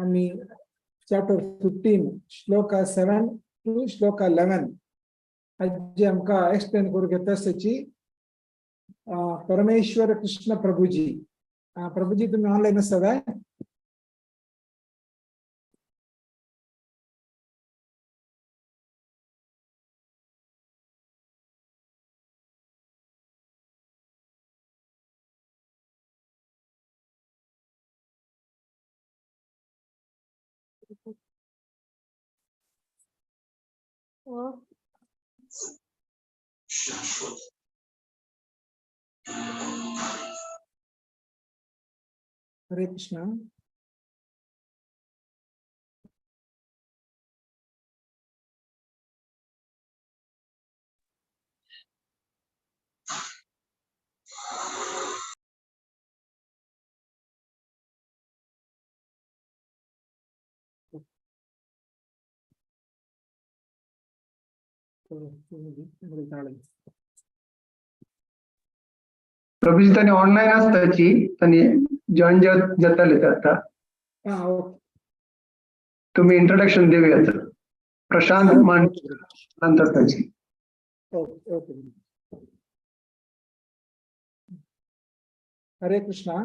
आमी chapter 15 shloka 7 to shloka 11 हाजे आमकां एक्सप्लेन करूंक येता आसाची परमेश्वर कृष्ण प्रभुजी. प्रभुजी तुम्ही ऑनलाईन आसा काय? हरे कृष्णा. प्रभुजी तांणी ऑनलाईन आसताची तांणी जॉईन जाताले आता. तुम्ही इंट्रोडक्शन देऊयात. प्रशांत मान नंतर ताची. Okay okay. हरे कृष्णा.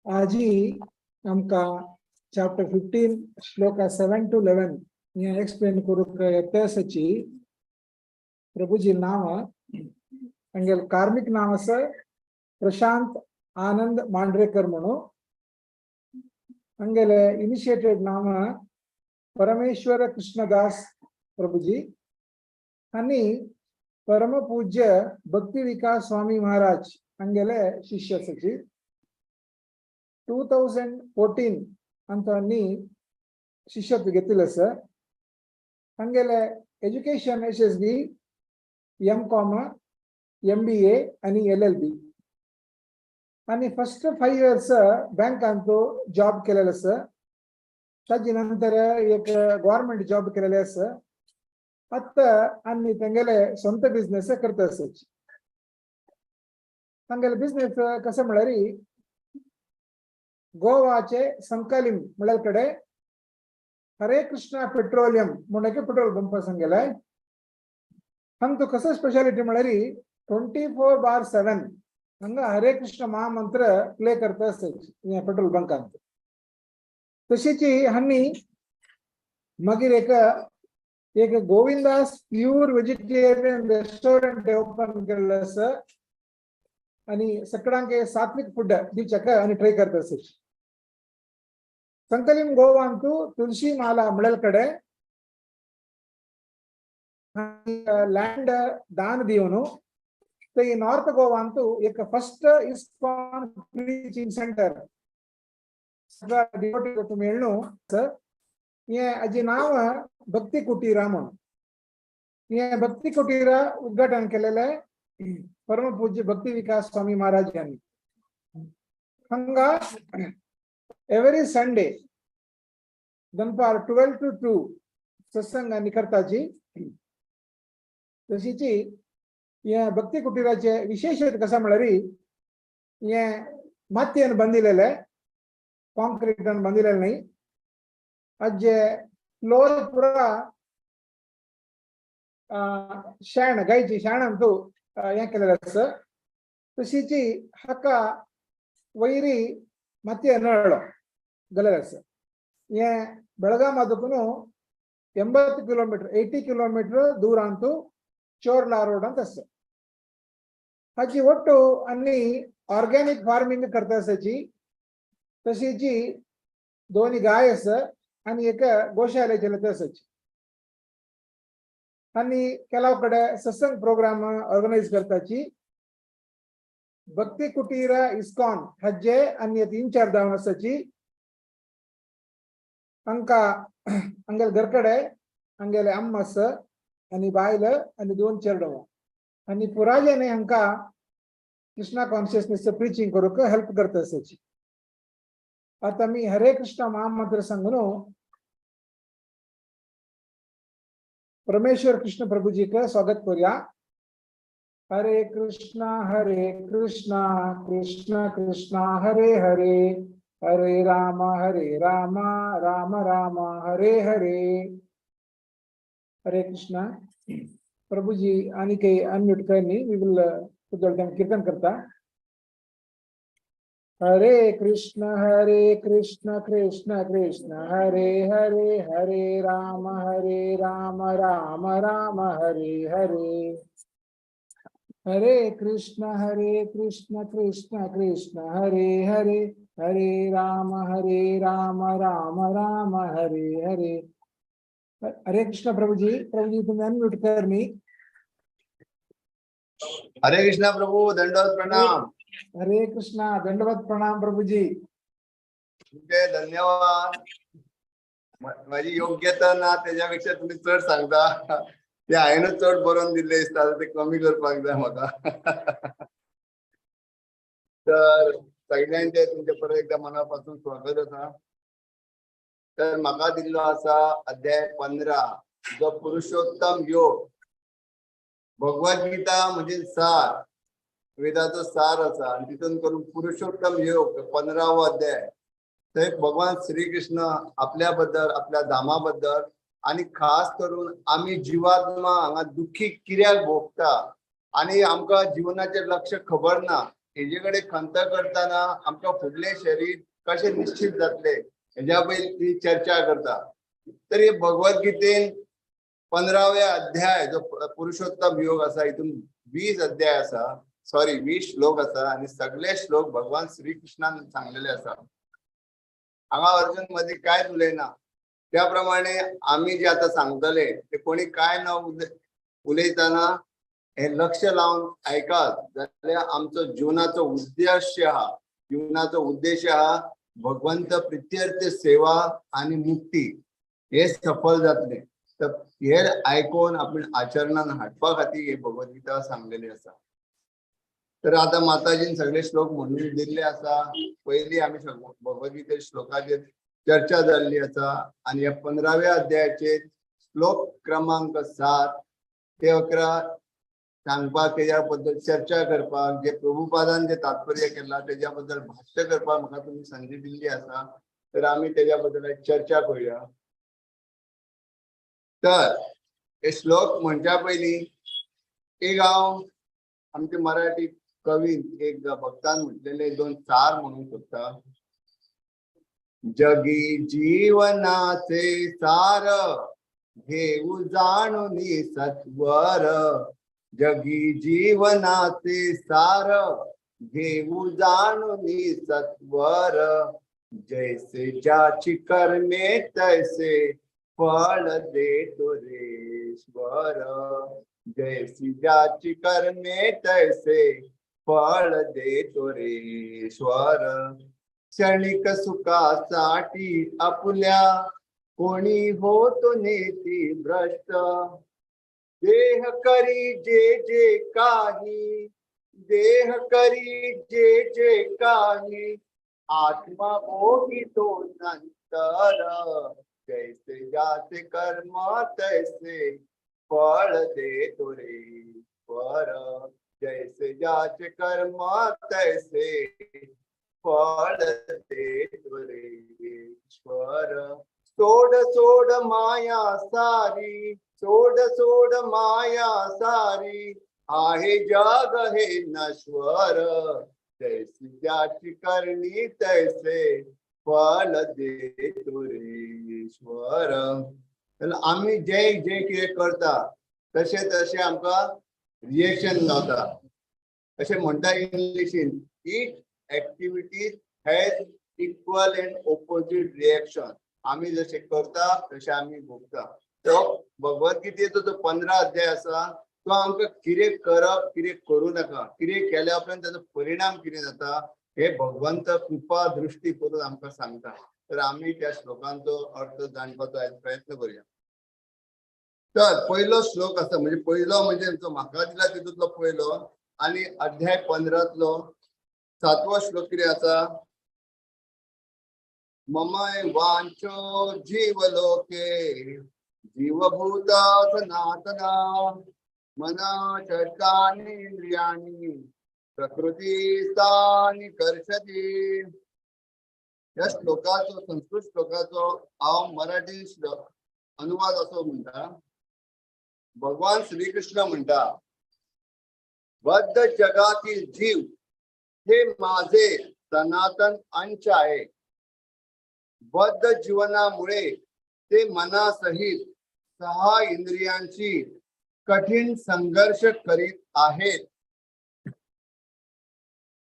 आजी आमकां चॅप्टर 15 श्लोका 7 to 11 हे एक्सप्लेन करूंक येता आसाची. प्रभुजी नांव हांगेले कार्मिक नांव आसा प्रशांत आनंद मांड्रेकर म्हणून. हांगेले इनिशिएटेड नांव परमेश्वर कृष्णदास प्रभुजी आनी परमपूज्य भक्ती विकास स्वामी महाराज हांगेले शिष्य आसाची. 2014 अंत शिष्यत्व घेतिल्लें आसा. हांगेले education SSB M Com MBA आनी LLB आनी फर्स्ट 5 इयर्स बँकांत जॉब केलेलो आसा. ताजे नंतर एक गव्हर्मेंट जॉब केलेले आसा. आतां आनी तेंगेले स्वंत बिजनेस करता आसाची. तांगेले बिजनेस कसो म्हळ्यार गोवाचे संकालीम म्हळ्यार कडेन हरे कृष्णा पेट्रोलियम म्हणून एक पेट्रोल पंप सांगेलाय. हांगा तो कसो स्पेशालिटी म्हळ्यार 24/7 हांगा हरे कृष्ण महामंत्र प्ले करता आसता पेट्रोल बंकांत. तशीच हांणी मागीर एक एक Govindas pure vegetarian restaurant open केल्लें आसा आनी सगळ्यांक सात्विक फूड दिवच्याक आनी ट्राय करता आसा. संकलीम गोवांतू तुळशी माला म्हळ्यार कडेन लँड दान दिवन ते नॉर्थ गोवांतू एक फर्स्ट इस्कॉन प्रीचिंग सेंटर मेळ्ळू. हे हाजी नांव भक्ती कुटीरा म्हणून. हे भक्ती कुटीरा उद्घाटन केलेले परमपूज्य भक्ती विकास स्वामी महाराज यांनी. हांगा एव्हरी संडे दनपार 12 to 2 सत्संग आनी करताची. तशीची हे भक्ती कुटीराचे विशेष कसं म्हळ्यार हे मातयेन बांदिलेले, कॉन्क्रीटान बांदिलेले न्ही. हाजे फ्लोर पुरा शेण, गायची शेणान तूं हें केलेलें आसा. तशीची हाका वयरी मातये नळ्ळो गेलेलो आसा. हे बेळगांव देखून 80 किलोमीटर 80 किलोमीटर दूरांतू चोर्ला रोडांत आसा. हाजी ಒಟ್ಟು आनी ऑर्गॅनिक फार्मिंग करता आसाची. तशीची दोन गाय आसा आनी एक गोशाले चलता आसाची. आनी ಕೆಲವು कडेन सत्संग प्रोग्राम ऑर्गनायज करताची. भक्ती कुटीर इस्कॉन हाजे आनी इन्चार्ज जावन आसाची. हांकां हांगेले घर कडेन हांगेले अम्मा आसा आनी बायल आनी 2 चेडवां आनी पुरायने हांकां कृष्णा कॉन्शियसनेस प्रिचिंग करूंक हेल्प करता आसाची. आतां आमी हरे कृष्णा महामंत्र सांगून परमेश्वर कृष्ण प्रभुजीक स्वागत करूया. हरे कृष्णा कृष्णा कृष्णा हरे हरे, हरे राम हरे राम राम राम हरे हरे. हरे कृष्णा. प्रभुजी आणि काही अनम्यूट करणी, we will कीर्तन करता. हरे कृष्ण हरे कृष्ण कृष्ण कृष्ण हरे हरे, हरे राम हरे राम राम राम हरे हरे. हरे कृष्ण हरे कृष्ण कृष्ण कृष्ण हरे हरे, हरे राम हरे राम राम राम हरे हरे. हरे कृष्ण प्रभुजी. प्रभुजी, तुम्ही अनम्यूट करणी. हरे कृष्णा प्रभू, दंडवत प्रणाम. हरे कृष्णा, दंडवत प्रणाम प्रभुजी. तुमचे धन्यवाद. माझी योग्यता ना, त्याच्यापेक्षा तुम्ही चड सांगता. ते हांवेनूच चड बरोवन दिल्ले दिसता, आतां ते कमी करपाक जाय म्हाका. तर सगळ्यांचे तुमचे परत एकदा मनापासून स्वागत आसा. तर म्हाका दिल्लो आसा अध्याय 15, जो पुरुषोत्तम योग. भगवद्गीता म्हणजे सार, वेदाचो सार आसा आनी तितून करून पुरुषोत्तम योग 15वो अध्याय. थंय भगवान श्री कृष्ण आपल्या बद्दल, आपल्या धामा बद्दल आनी खास करून आमी जिवात्मा हांगा दुखी कित्याक भोगता आनी आमकां जिवनाचें लक्ष खबर ना, हेजे कडेन खंत करतना आमकां फुडलें शरीर कशें निश्चित जातलें हेज्या पयली ती चर्चा करता. तर हे भगवद्गीतेन 15व्या अध्याय जो पुरुषोत्तम योग आसा, हितून 20 अध्याय आसा, सॉरी 20 श्लोक आसा आनी सगळे श्लोक भगवान श्री कृष्णान सांगलेले आसा. हांगा अर्जुन मदीं कांयच उलयना. त्या प्रमाणे आमी जे आतां सांगतले ते कोणी कांय ना उलयतना हे लक्ष लावन आयकात जाल्यार आमचो जिवनाचो उद्देश आहा, जिवनाचो उद्देश आहा भगवंत प्रित्यर्थ सेवा आनी मुक्ती, हे सफल जातले. तर हे आयकून आपण आचरणान हाडपा खातीर हे भगवद्गीता सांगलेली आसा. तर आतां माताजीन सगळे श्लोक म्हणून दिल्ले आसा. पयली आमी भगवद्गीते श्लोकाचेर चर्चा जाल्ली आसा आनी ह्या 15व्या अध्यायाचेर श्लोक क्रमांक 7 ते 11 सांगपाक, तेज्या बद्दल चर्चा करपाक, जे प्रभुपादान जे तात्पर्य केलां तेज्या बद्दल भाश्य करपाक म्हाका तुमी संदी दिल्ली आसा. तर आमी तेज्या बद्दल एक चर्चा करूया. तर हे श्लोक म्हणच्या पयलीं एक हांव आमचे मराठी कवी एक भक्तान म्हटलेले 2 सार म्हणूंक सोदता. जगी जीवनाचे सार घेऊ जाणूनी सत्वर, जगी जीवनाचे सार घेऊ जाणूनी सत्वर, जैसे ज्याची कर्मे तैसे फळ देतो रेश्वर, जैसी ज्याची कर्मे तैसे फळ देतो रेश्वर. क्षणिक सुखासाठी आपल्या कोणी होतो नेती भ्रष्ट, देह करी जे जे काही, देह करी जे जे काही, आत्मा भोगितो नंतर, जैसे ज्याचे कर्म तैसे फळ देतो रे ईश्वर, जैसे ज्याचे कर्म तैसे फळ देतो रे ईश्वर. सोड सोड माया सारी, सोड सोड माया सारी, आहे जग हे नश्वर, जैसी ज्याची करणी तैसे फळ देतो रे ईश्वर. तर आमी जे जे कितें करता तशें तशें आमकां रिएक्शन गावता. अशें म्हणटा इंग्लिशीन, each activity has equal and opposite reaction. आमी जशें करता तशें आमी भोगता. तो भगवद्गीतेचो जो 15 अध्याय आसा तो आमकां कितें करप, कितें करूं नाका, कितें केल्या उपरांत ताचो परिणाम कितें जाता हे भगवंत कृपा दृष्टी करून आमकां सांगता. तर आमी त्या श्लोकांचो अर्थ जाणपाचो आयज प्रयत्न करूया. तर पयलो श्लोक आसा, म्हणजे पयलो म्हणजे जो म्हाका दिला तितूंतलो पयलो आनी अध्याय 15तलो 7वो श्लोक कितें आसा, ममय वांचो जीवलोके जीवभूता सनातना मना षष्ठानि इंद्रियाणि प्रकृती स्थानि कर्षति. ह्या श्लोकाचो, संस्कृत श्लोकाचो हांव मराठी अनुवाद असो म्हणटा. भगवान श्रीकृष्ण म्हणटा, बद्ध जगातील जीव हे माझे सनातन अंश आहे. बद्ध जीवनामुळे ते मनासहित 6 इंद्रियांशी कठीण संघर्ष करीत आहेत.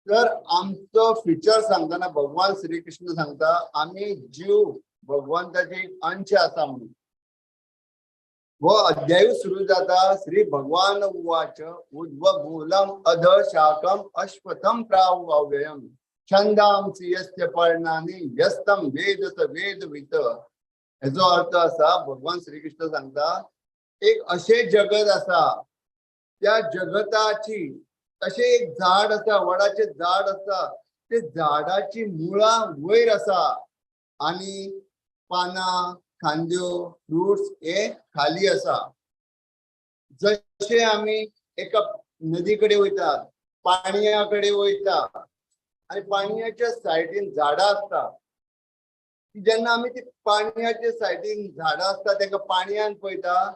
तर आमचं फ्युचर सांगताना भगवान श्रीकृष्ण सांगता, आम्ही जीव भगवंताचे अंश आसा म्हणून. हो अध्याय सुरू जाता, श्री भगवान उवाच उद्वमूलम अध शाकम अश्वथम प्राहु अव्ययम छंदांसि यस्य पर्णानि यस्तं वेद स वेदवित. हेजो अर्थ असा, भगवान श्रीकृष्ण सांगता एक अशें जगत आसा, त्या जगताची अशें एक झाड आसा, वडाचें झाड आसा, ते झाडाची मुळां वयर आसा आनी पानां खांद्यो फ्रुट्स हे खाली आसा. जशें आमी एका नदी कडेन वयता, पाणया कडेन वयता आनी पाणयाच्या सायडीन झाडां आसता, जेन्ना आमी ती पाणयाच्या सायडीन झाडां आसता तांकां पाणयान पळयता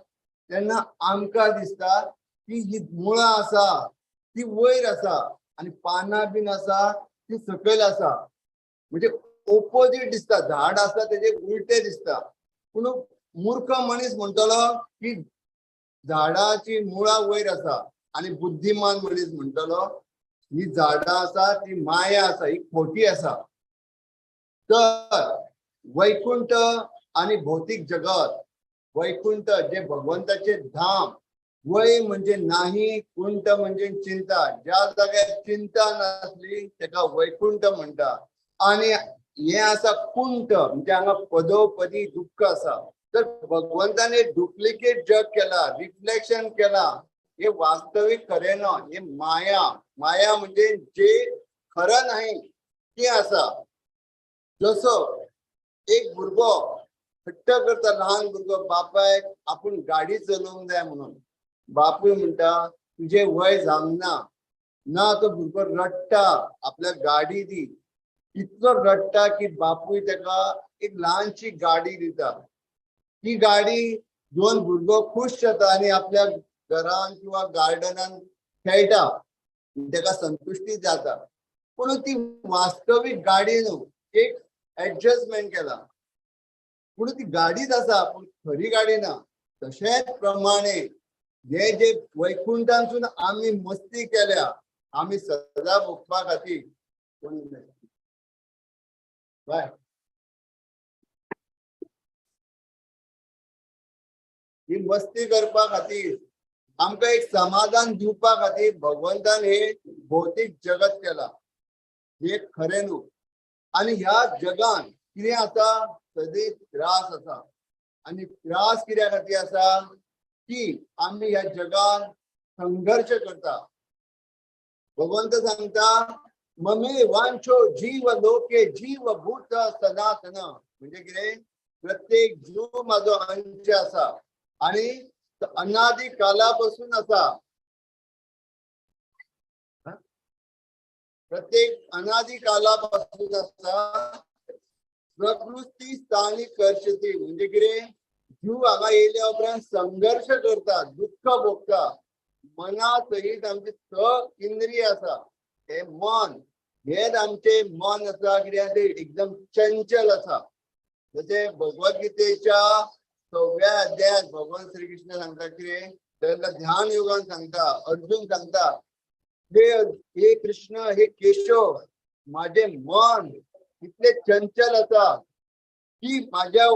तेन्ना आमकां दिसता की ही मुळां आसा ती वयर आसा आनी पानां बीन आसा ती सकयल आसा. म्हणजे ओपोजीट दिसता, झाड आसा तेजे उलटे दिसता. पूण मूर्ख मनीस म्हणटलो की झाडाची मुळां वयर आसा आनी बुद्धिमान मनीस म्हणटलो ही झाडां आसा ती माया आसा, ही खोटी आसा. तर वैकुंठ आनी भौतीक जगत, वैकुंठ जे भगवंताचे धाम, वय म्हणजे नाही, कुंठ म्हणजे चिंता. ज्या जाग्यार चिंता नासली तेका वैकुंठ म्हणटा. आनी हे आसा कुंठ, म्हणजे हांगा पदोपदी दुःख आसा. तर भगवंताने डुप्लिकेट जग केला, रिफ्लेक्शन केला. हे वास्तविक खरें ना, हे माया. माया म्हणजे जे खरं नाही ते आसा. जसो एक भुरगो हट्ट करता, ल्हान भुरगो बापायक आपूण गाडी चलोवंक जाय म्हणून, बापूय म्हणटा तुजें वय जावंक ना. ना तो भुरगो रडटा, आपल्याक गाडी दी. इतलो रडटा की बापूय तेका एक ल्हानशी गाडी दिता. ती गाडी घेवन भुरगो खूश जाता आनी आपल्या घरान किंवा गार्डनान खेळटा, तेका संतुश्टी जाता. पूण ती वास्तवीक गाडी न्हू, एक एडजस्टमेंट केला. पूण ती गाडीच आसा, पूण खरी गाडी ना. तशेंच प्रमाणे हे जे वैकुंठांसून आमी मस्ती केल्या, आमी सदा भोगपा खातीर. बाय ही मस्ती करपा खातीर, आमकां एक समाधान दिवपा खातीर भगवंतान हे भौतीक जगत केला. हे खरें न्हू. आनी ह्या जगान कितें आसा, सदींच त्रास आसा. आनी त्रास कित्या खातीर आसा की आमी ह्या जगान संघर्श करता. भगवंत सांगता ममे वांछो जीव लोके जीव भूत सनातन. म्हणजे कितें, प्रत्येक जीव म्हाजो अंश आसा आनी अनादी कालापासून आसा. प्रत्येक अनादी कालापासून आसा. प्रकृती स्थानी कर्षती म्हणजे कितें, जीव हांगा येयल्या उपरांत संघर्श करता, दुःख भोगता. मना सहित आमचे 6 इंद्रिय आसा. हे मन, हेच आमचे मन आसा कित्याक ते एकदम चंचल आसा. जशें भगवद्गीतेच्या 6व्या अध्यायात भगवान श्रीकृष्ण सांगता कितें, तेन्ना ध्यान योगान सांगता, अर्जुन सांगता, हे कृष्ण, हे केशव, माझे मन इतले चंचल आसा की माझ्या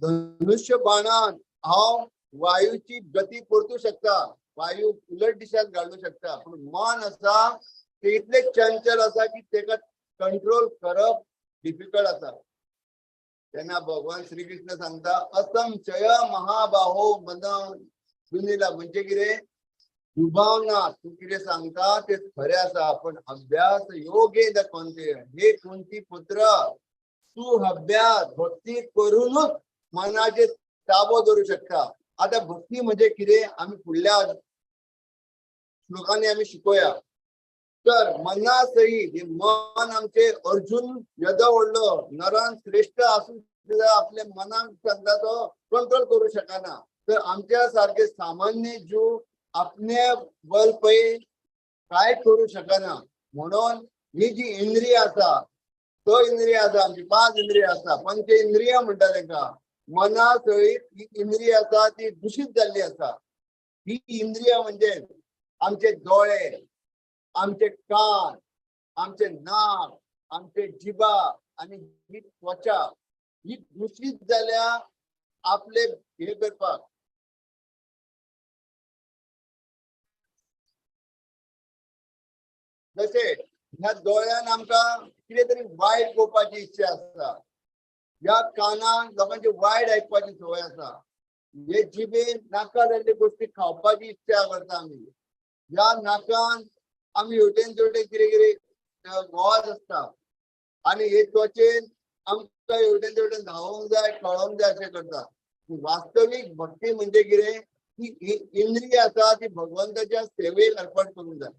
धनुष्य बाणान हांव वायूची गती परतू शकता, वायू उलट दिशात घालू शकता. पूण मन आसा ते इतले चंचल आसा की तेका कंट्रोल करप डिफिकल्ट आसा. तेन्ना भगवान श्रीकृष्ण सांगता असंशय महाबाहो मन दुनिला. म्हणजे कितें, दुबाव ना, तूं कितें सांगता ते खरें आसा, पण अभ्यास योगे the कोणते, हे कुंती पुत्र, तूं अभ्यास भक्ती करूनच मनाचे ताबो धरू शकता. आता भक्ती म्हणजे कितें आमी फुडल्या श्लोकांनी आमी शिकोया. तर मना सहित हे मन आमचे अर्जुन येदो व्हडलो नरान श्रेष्ठ आसून सुद्दां आपल्या मनाक सांगता तो कंट्रोल करूं शकना. तर आमच्या सारखे सामान्य जीव आपले बल पय काय करू शकना. म्हणून ही जी इंद्रिय आसा तो इंद्रिय आसा, आमची 5 इंद्रिय आसा, पंच इंद्रिय म्हणटा तेका. मना सहित ही इंद्रिय आसा ती दूषित जाल्ली आसा. ही इंद्रिय म्हणजे आमचे दोळे, आमचे कान, आमचे नाक, आमचे जिबा आणि ही त्वचा ही दूषित जाल्या आपले हे करपाक. जशे ह्या दोळ्यान आमकां कितें तरी वायट पळोवपाची इच्छा आसता, ह्या कानान लोकांची वायट आयकपाची संवय आसा, हे जिबेन नाका जाल्ले गोश्टी खावपाची इच्छा करता आमी, ह्या नाकान आमी हेवटेन तेवटेन कितें कितें गोवाच आसता आनी हे त्वचेन आमकां हेवटेन तेवटेन धांवोंक जाय, कळोंक जाय अशें करता. वास्तवीक भक्ती म्हणजे कितें की इंद्रिय आसा ती भगवंताच्या सेवेक अर्पण करूंक जाय.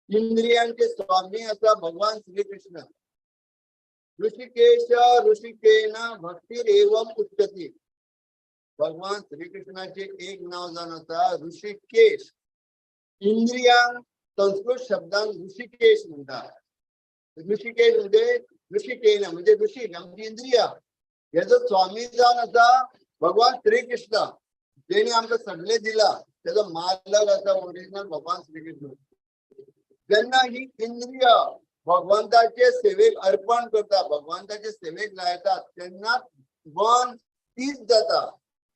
इंद्रियांचे स्वामी आसा भगवान श्रीकृष्ण. ऋषिकेश ऋषिकेन भक्तिरेवम उच्यते. भगवान श्रीकृष्णाचे एक नाव जावन आसा ऋषिकेश. इंद्रियांक संस्कृत शब्दान ऋषिकेश म्हणटा. ऋषिकेश म्हणजे ऋषिकेन म्हणजे ऋषी आमची इंद्रिया, हेजो स्वामी जावन आसा भगवान श्रीकृष्ण, जेणे आमकां सगळें दिला तेजो मालक आसा ओरिजिनल भगवान श्रीकृष्ण. जेन्ना ही इंद्रिय भगवंताचे सेवेक अर्पण करता, भगवंताचे सेवेक लायता, तेन्ना मन तीच जाता.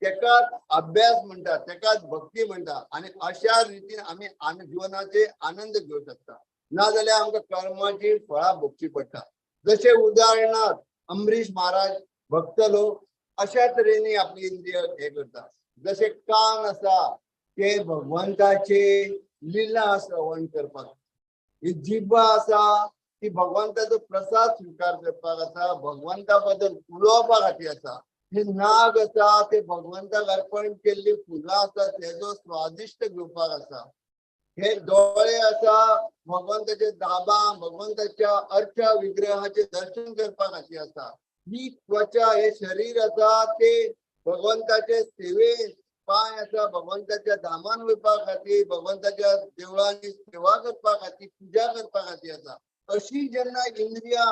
तेकाच अभ्यास म्हणटा, तेकाच भक्ती म्हणटा. आनी अशा रितीन आमी जिवनाचे आनंद घेवं शकता. ना जाल्यार आमकां कर्माची फळां भोगची पडटा. जशे उदाहरणार्थ अमरीश महाराज भक्त लोक अशा तरेन आपली इंद्रिय हे करता. जशे कान आसा ते भगवंताचे लिला श्रवण करपाक, ही जिब्बा आसा ती भगवंताचो प्रसाद स्विकार करपाक आसा, भगवंता बद्दल उलोवपा खातीर आसा. ही नाग आसा ते भगवंताक अर्पण केल्ली फुलां आसा तेजो स्वादिश्ट घेवपाक आसा. हे दोळे आसा भगवंताचे दाबा, भगवंताच्या अर्चा विग्रहाचे दर्शन करपा खातीर आसा. ही त्वचा हे शरीर आसा ते भगवंताचे सेवे, पांय आसा भगवंताच्या धामान वयपा खातीर, भगवंताच्या देवळांनी सेवा करपा खातीर, पुजा करपा खातीर आसा. अशी जेन्ना इंद्रिया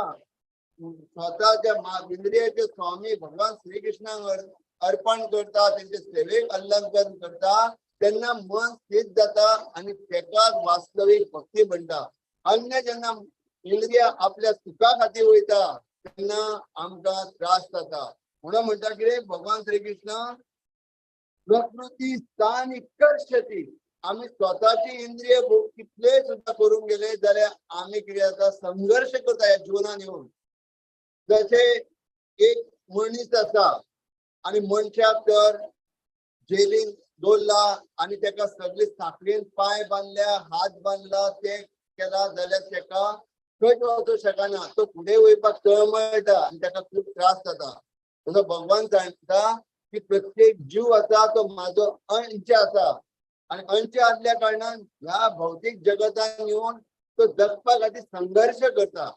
स्वताच्या इंद्रियाचे स्वामी भगवान श्रीकृष्णाक अर्पण करता, तेंचे सेवेक अलंकरण करता, तेन्ना मन स्थित जाता आनी तेकाच वास्तवीक भक्ती म्हणटा. अन्य जेन्ना इंद्रिया आपल्या सुखा खातीर वयता तेन्ना आमकां त्रास जाता. म्हणून म्हणटा कितें भगवान श्रीकृष्ण प्रकृती स्थानी कर्षती. आमी स्वताची इंद्रिय कितले सुद्दां करूंक गेले जाल्यार आमी कितें जाता संघर्श करता ह्या जिवनान येवन. जशे एक मनीस आसा आनी मनशाक तर जेलीन दवरला आनी तेका सगळे साखळेन पांय बांदल्या, हात बांदला, ते केला जाल्यार तेका खंयच वचूंक शकना, तो फुडें वयपाक तळमळटा आनी तेका खूब त्रास जाता. तसो भगवान सांगता की प्रत्येक जीव आसा तो म्हाजो अंश आसा आनी अंश आसल्या कारणान ह्या भौतीक जगतान येवन तो जगपा खातीर संघर्श करता.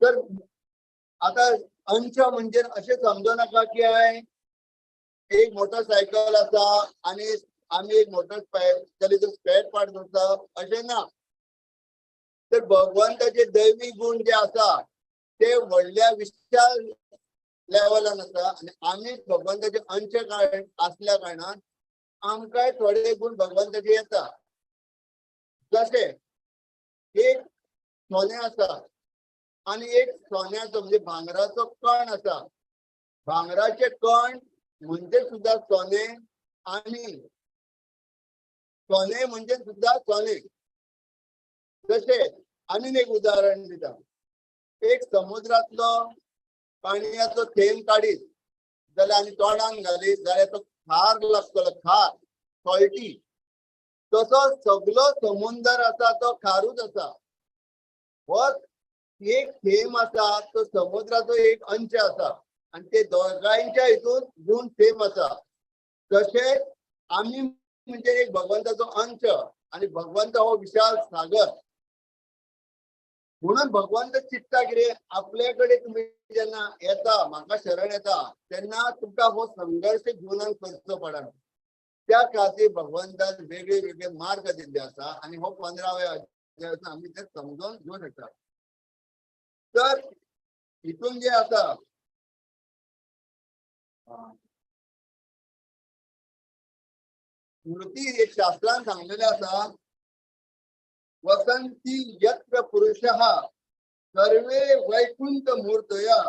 तर आतां अंश म्हणजे अशें समजू नाका की हांवें एक मोटरसायकल आसा आनी आमी एक मोटरसायकलीचो स्पेर पार्ट आसा अशें ना. तर भगवंताचे दैवी गुण जे आसा ते व्हडल्या विशाल लेवलान आसा आनी आमी भगवंताचे अंश आसल्या कारणान आमकांय थोडे गुण भगवंताचे येता. जशे एक सोनें आसा आनी एक सोन्याचो म्हणजे भांगराचो कण आसा. भांगराचे कण म्हणजे सुद्दां सोनें आनी सोनें म्हणजे सुद्दां सोनें. जशे आनीक एक उदाहरण दिता, एक समुद्रांतलो पाणयाचो थेंब काडीत जाल्यार आनी तोंडान घालीत जाल्यार तो खार लागतलो, खार सॉल्टी. तसो सगलो समुंदर आसा तो खारूच आसा. हो एक थेंब आसा तो समुद्राचो एक अंश आसा आनी ते दोगांयच्या हितून गुण सेम आसा. तशेंच आमी म्हणजे एक भगवंताचो अंश आनी भगवंत हो विशाल सागर. म्हणून भगवंत चित्ता कितें आपले कडेन तुमी जेन्ना येता म्हाका शरण येता तेन्ना तुमकां हो संघर्श जिवनान करचो पडना. त्या खातीर भगवंतान वेगळे वेगळे मार्ग दिल्ले आसा आनी हो 15व्या अध्यायान आमी ते समजून घेवंक शकता. तर हितून जे आसा स्मृती एक शास्त्रान सांगलेले आसा, वसंती यत्र पुरुषः सर्वे वैकुंठ मूर्तया.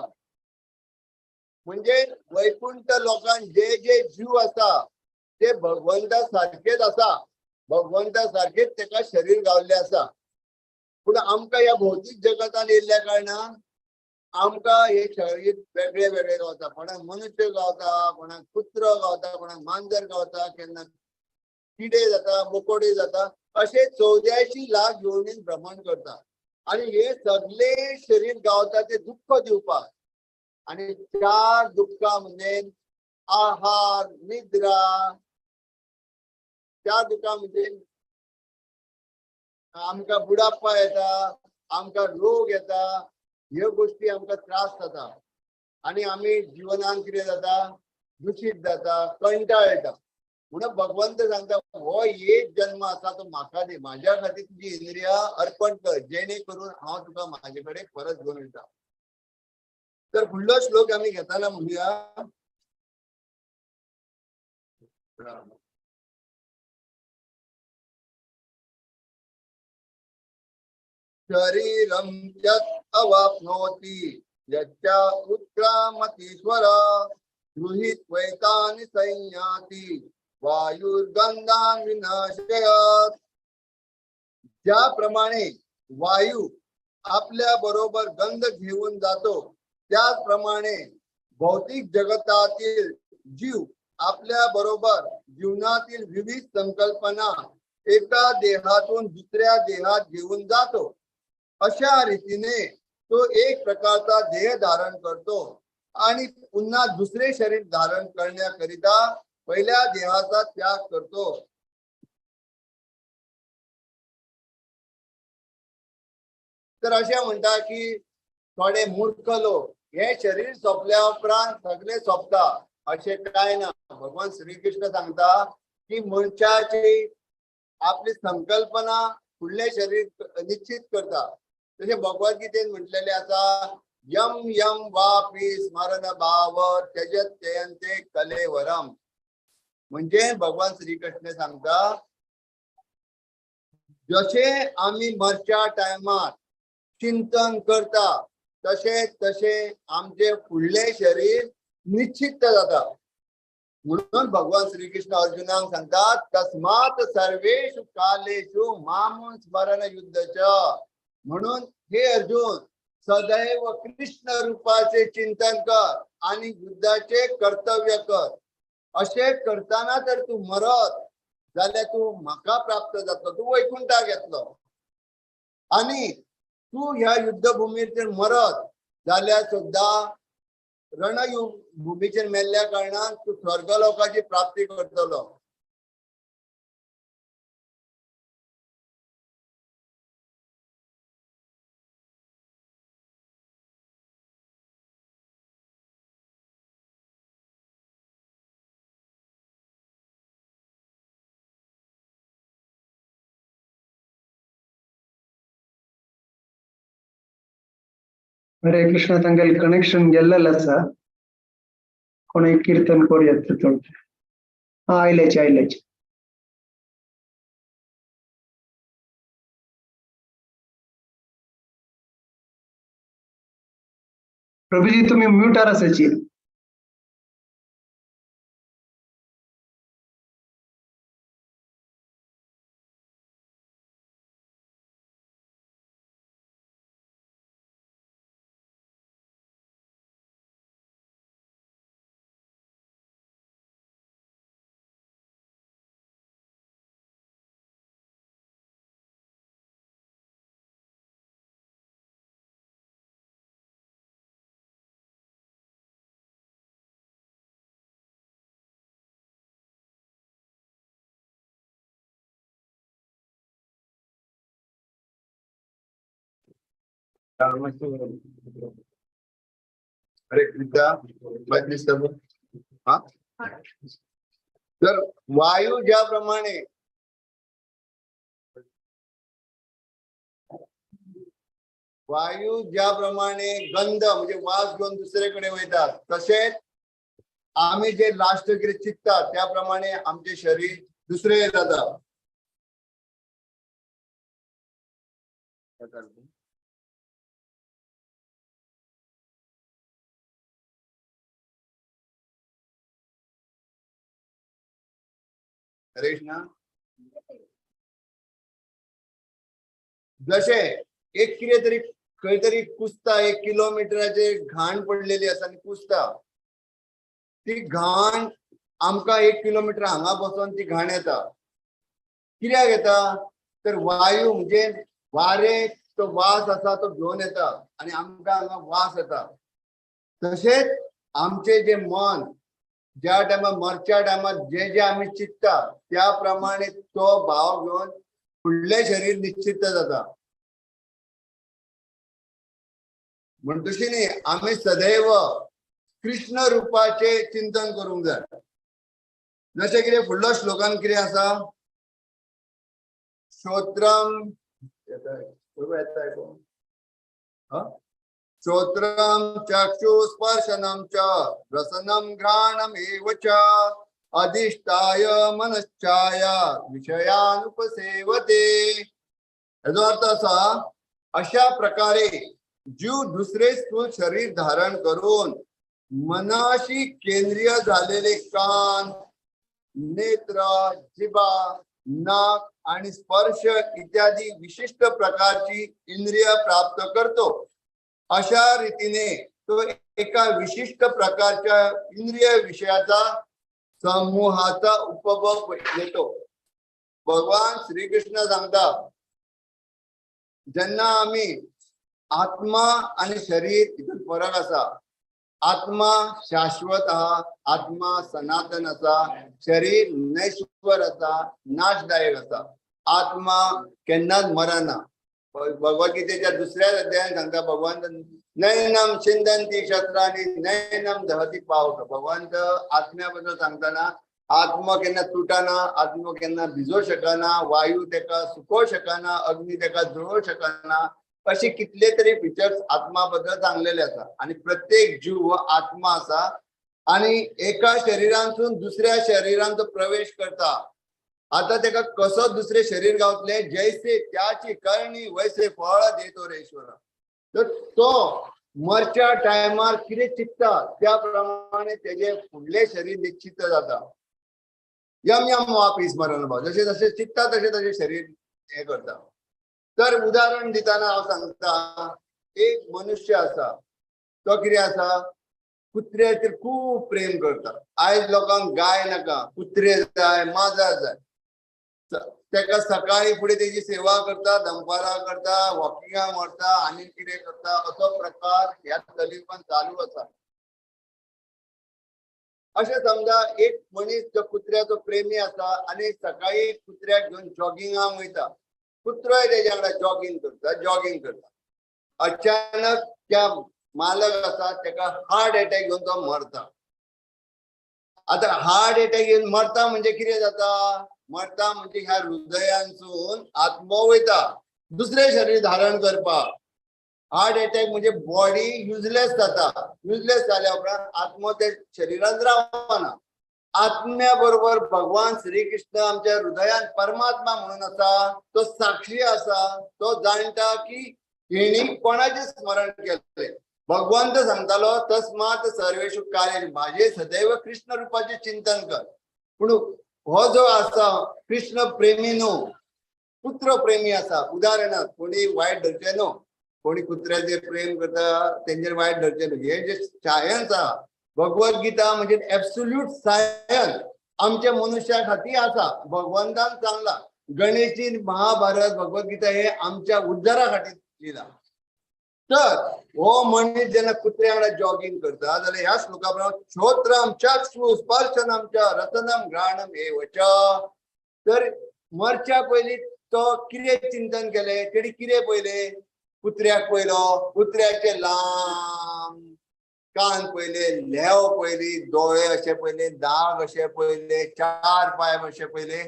म्हणजे वैकुंठ लोकांत जे जे जीव आसा ते भगवंता सारकेच आसा, भगवंता सारकेच तेका शरीर गावल्ले आसा. पूण आमकां ह्या भौतीक जगतान येयल्ल्या कारणान आमकां हे शरीर वेगळे वेगळे गावता. कोणाक मनुष्य गावता, कोणाक कुत्रो गावता, कोणाक मांजर गावता, केन्ना किडे जाता, मोकोडे जाता, अशे 84 लाख योनीन भ्रमण करता. आनी हे सगळे शरीर गावता ते दुःख दिवपाक. आनी 4 दुःखां म्हणजे आहार, निद्रा, 4 दुःखां म्हणजे आमकां बुडाप्पा येता, आमकां रोग येता, ह्यो गोष्टी आमकां त्रास जाता आनी आमी जिवनान कितें जाता, दुशीत जाता, कंटाळ येता. म्हणून भगवंत सांगता हो एक जन्म आसा तो म्हाका दी, म्हाज्या खातीर तुजी इंद्रिया अर्पण कर, जेणे करून हांव तुका म्हाजे कडेन परत घेवन वयता. तर फुडलो श्लोक आमी घेताना म्हणुया, शरीरं यत् अवाप्नोति यच्च उत्क्रामतीश्वर गृहीत्वैतानि संयाति वायुर्गंधान् विनाशयत्. ज्याप्रमाणे वायू आपल्या बरोबर गंध घेऊन जातो त्याचप्रमाणे भौतिक जगतातील जीव आपल्या बरोबर जीवनातील विविध संकल्पना एका देहातून दुसऱ्या देहात घेऊन जातो. अशा रीतीने तो एक प्रकारचा देह धारण करतो आणि पुन्हा दुसरे शरीर धारण करण्याकरिता पहिल्या देहाचा त्याग करतो. तर अशें म्हणटा की थोडे मूर्ख लोक हे शरीर सोंपल्या उपरांत सगळे सोंपता अशें कांय ना. भगवान श्रीकृष्ण सांगता की मनशाची आपली संकल्पना फुडलें शरीर निश्चित करता. तशें भगवद्गीतेन म्हटलेलें आसा, यम यम वापी स्मरण भाव त्यजत्ययंते कलेवरम. म्हणजे भगवान श्रीकृष्ण सांगता जशे आमी मरच्या टायमार चिंतन करता तशे तशे आमचे फुडलें शरीर निश्चित जाता. म्हणून भगवान श्रीकृष्ण अर्जुनाक सांगतात तस्मात् सर्वेषु कालेषु माम स्मरण युद्धच. म्हणून हे अर्जुन सदैव कृष्ण रूपाचे चिंतन कर आणि युद्धाचे कर्तव्य कर. अशें करताना जर तू मरत जाल्यार तू म्हाका प्राप्त जातलो, तू वैकुंठाक येतलो. आनी तू ह्या युद्धभूमीचेर मरत जाल्यार सुद्दां रणभूमीचेर मेल्ल्या कारणान तू स्वर्गलोकाची प्राप्ती करतलो. हरे कृष्ण तांगेले कनेक्शन गेल्लेलें आसा, कोणें कीर्तन करूं येता थोडे. हा आयलेच आयलेच. प्रभुजी तुम्ही म्यूटार आसाची. हरे कृष्णा. हा, तर वायू ज्याप्रमाणे गंध म्हणजे वास घेऊन दुसरेकडे वयतात, तसेच आम्ही जे लास्ट कितें चिंतता त्याप्रमाणे आमचे शरीर दुसरे जाता. हरे कृष्णा. जशे एक कितें तरी खंय तरी कुसता, 1 किलोमिटराचेर घाण पडलेली आसा आनी कुसता, ती घाण आमकां 1 किलोमिटर हांगा बसोन ती घाण येता. कित्याक येता तर वायू म्हणजे वारें, तो वास आसा तो घेवन येता आनी आमकां हांगा वास येता. तशेंच आमचें जें मन ज्या टायमार मरच्या टायमार जे जे आमी चिंतता त्या प्रमाणे तो भाव घेवन फुडलें शरीर निश्चित जाता. म्हणटशी न्ही आमी सदैव कृष्ण रुपाचे चिंतन करूंक जाय. जशें कितें फुडलो श्लोकान कितें आसा, श्रोत्रम श्रोत्रम चक्षु स्पर्शनम च रसनम घ्राणम एव च अधिष्ठाय मनश्चाय विषयानुपसेवते. हेजो अर्थ असा, अशा प्रकारे जीव दुसरे स्थूल शरीर धारण करून मनाशी केंद्रीय झालेले कान, नेत्र, जिभा, नाक आणि स्पर्श इत्यादी विशिष्ट प्रकारची इंद्रिय प्राप्त करतो. अशा रीतीने तो एका विशिष्ट प्रकारच्या इंद्रिय विषयाचा समूहाचा उपभोग घेतो. भगवान श्रीकृष्ण सांगता, जेन्ना आमी आत्मा आणि शरीर हितून फरक आसा. आत्मा शाश्वत आहा, आत्मा सनातन आसा, शरीर नैश्वर आसा, नाशदायक आसा. आत्मा केन्नाच मरना. भगवद्गीतेच्या दुसऱ्याच अध्यायान सांगता भगवंत, नैनम छिंदंती शस्त्राणि नैनम दहती पावक. भगवंत आत्म्या बद्दल सांगताना आत्मा केन्ना तुटना, आत्मा केन्ना भिजो शकना, वायू तेका सुको शकना, अग्नी तेका जळो शकना, असे कितले तरी फीचर्स आत्मा बद्दल सांगलेले आसा. आणि प्रत्येक जीव हो आत्मा आसा आणि एका शरीरांतून दुसऱ्या शरीरांत तो प्रवेश करता. आता तेका कसो दुसरे शरीर गावतले, जैसे त्याची करणी वैसे फळ देतो रे ईश्वर. तर तो मरच्या टायमार कितें चिंतता त्या प्रमाणे तेजे फुडले शरीर निश्चित जाता. यम यम वापी स्मरण भाव, जशे जशे चिंतता तशे तशे शरीर हे करता. तर उदाहरण दिताना हांव सांगता, एक मनुष्य आसा तो कितें आसा, कुत्र्याचेर खूब प्रेम करता. आयज लोकांक गाय नाका, कुत्रे जाय, माजर जाय. तेका सकाळी फुडें तेजी सेवा करता, दनपारां करता, वॉकिंगाक व्हरता आनी कितें करता. असो प्रकार ह्या कलियुगान चालू आसा. अशें समजा एक मनीस जो कुत्र्याचो प्रेमी आसा आनी सकाळी कुत्र्याक घेवन जॉगिंगाक वयता, कुत्रोय तेज्या वांगडा जॉगिंग करता, जॉगिंग करता. अचानक त्या मालक आसा तेका हार्ट एटॅक घेवन तो मरता. आता हार्ट एटॅक घेवन मरता म्हणजे कितें जाता, मरता म्हणजे ह्या हृदयांसून आत्मो वयता दुसरें शरीर धारण करपाक. हार्ट एटॅक म्हणजे बॉडी युजलेस जाता. युजलेस जाल्या उपरांत आत्मो त्या शरीरांत रावना. आत्म्या बरोबर भगवान श्रीकृष्ण आमच्या हृदयान परमात्मा म्हणून आसा, तो साक्षी आसा, तो जाणटा की हेणी कोणाचें स्मरण केलें. भगवंत सांगतालो तस्मात सर्वेषु कार्य माझे सदैव कृष्ण रुपाचें चिंतन कर. पूण हो जो आसा कृष्ण प्रेमी न्हू, पुत्र प्रेमी आसा. उदाहरणार्थ कोणी वायट धरचें न्हू, कोणी कुत्र्याचेर प्रेम करता तेंचेर वायट धरचें न्हू. हे जे सायन्स आहा, भगवद्गीता म्हणजे एब्सोल्यूट सायन्स आमच्या मनुष्या खातीर आसा. भगवंतान सांगला गणेशी महाभारत भगवद्गीता हे आमच्या उद्धारा खातीर दिला. तर हो मनीस जेन्ना कुत्र्या वांगडा जॉगिंग करता जाल्यार ह्या श्लोका प्रमाण श्रोत्रम चक्षु स्पर्शनम च रसनम घ्राणम एव च. तर मरच्या पयलीं तो कितें चिंतन केलें, तेणी कितें पयलें, कुत्र्याक पयलो, कुत्र्याचे लांब कान पयले, लेव पयली, दोळे अशे पयले, दाग अशे पयले, 4 पांय अशे पयले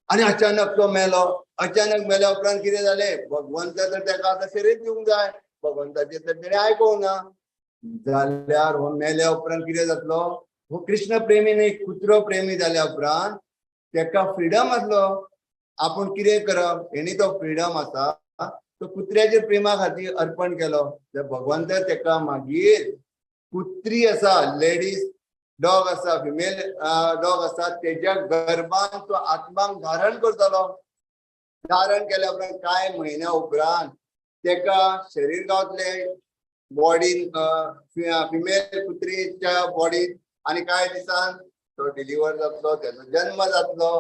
आनी अचानक तो मेलो. अचानक मेल्या उपरांत कितें जालें, भगवंत तर तेका आतां शरीर दिवंक जाय, भगवंताचें तर तेणें आयकोंक ना जाल्यार हो मेल्या उपरांत कितें जातलो? हो कृष्ण प्रेमी न्ही, कुत्रो प्रेमी जाल्या उपरांत तेका फ्रिडम आसलो, आपूण कितें करप, हेणी तो फ्रिडम आसा तो कुत्र्याच्या प्रेमा खातीर अर्पण केलो. भगवंत तेका मागीर कुत्री आसा, लेडीज डॉग आसा, फिमेल डॉग आसा, तेज्या गर्भान तो आत्माक धारण करतलो. धारण केल्या उपरांत कांय म्हयन्या उपरांत तेका शरीर गावतले बॉडीन, फिमेल कुत्रीच्या बॉडीन, आनी कांय दिसान तो डिलिव्हर जातलो, तेजो जन्म जातलो.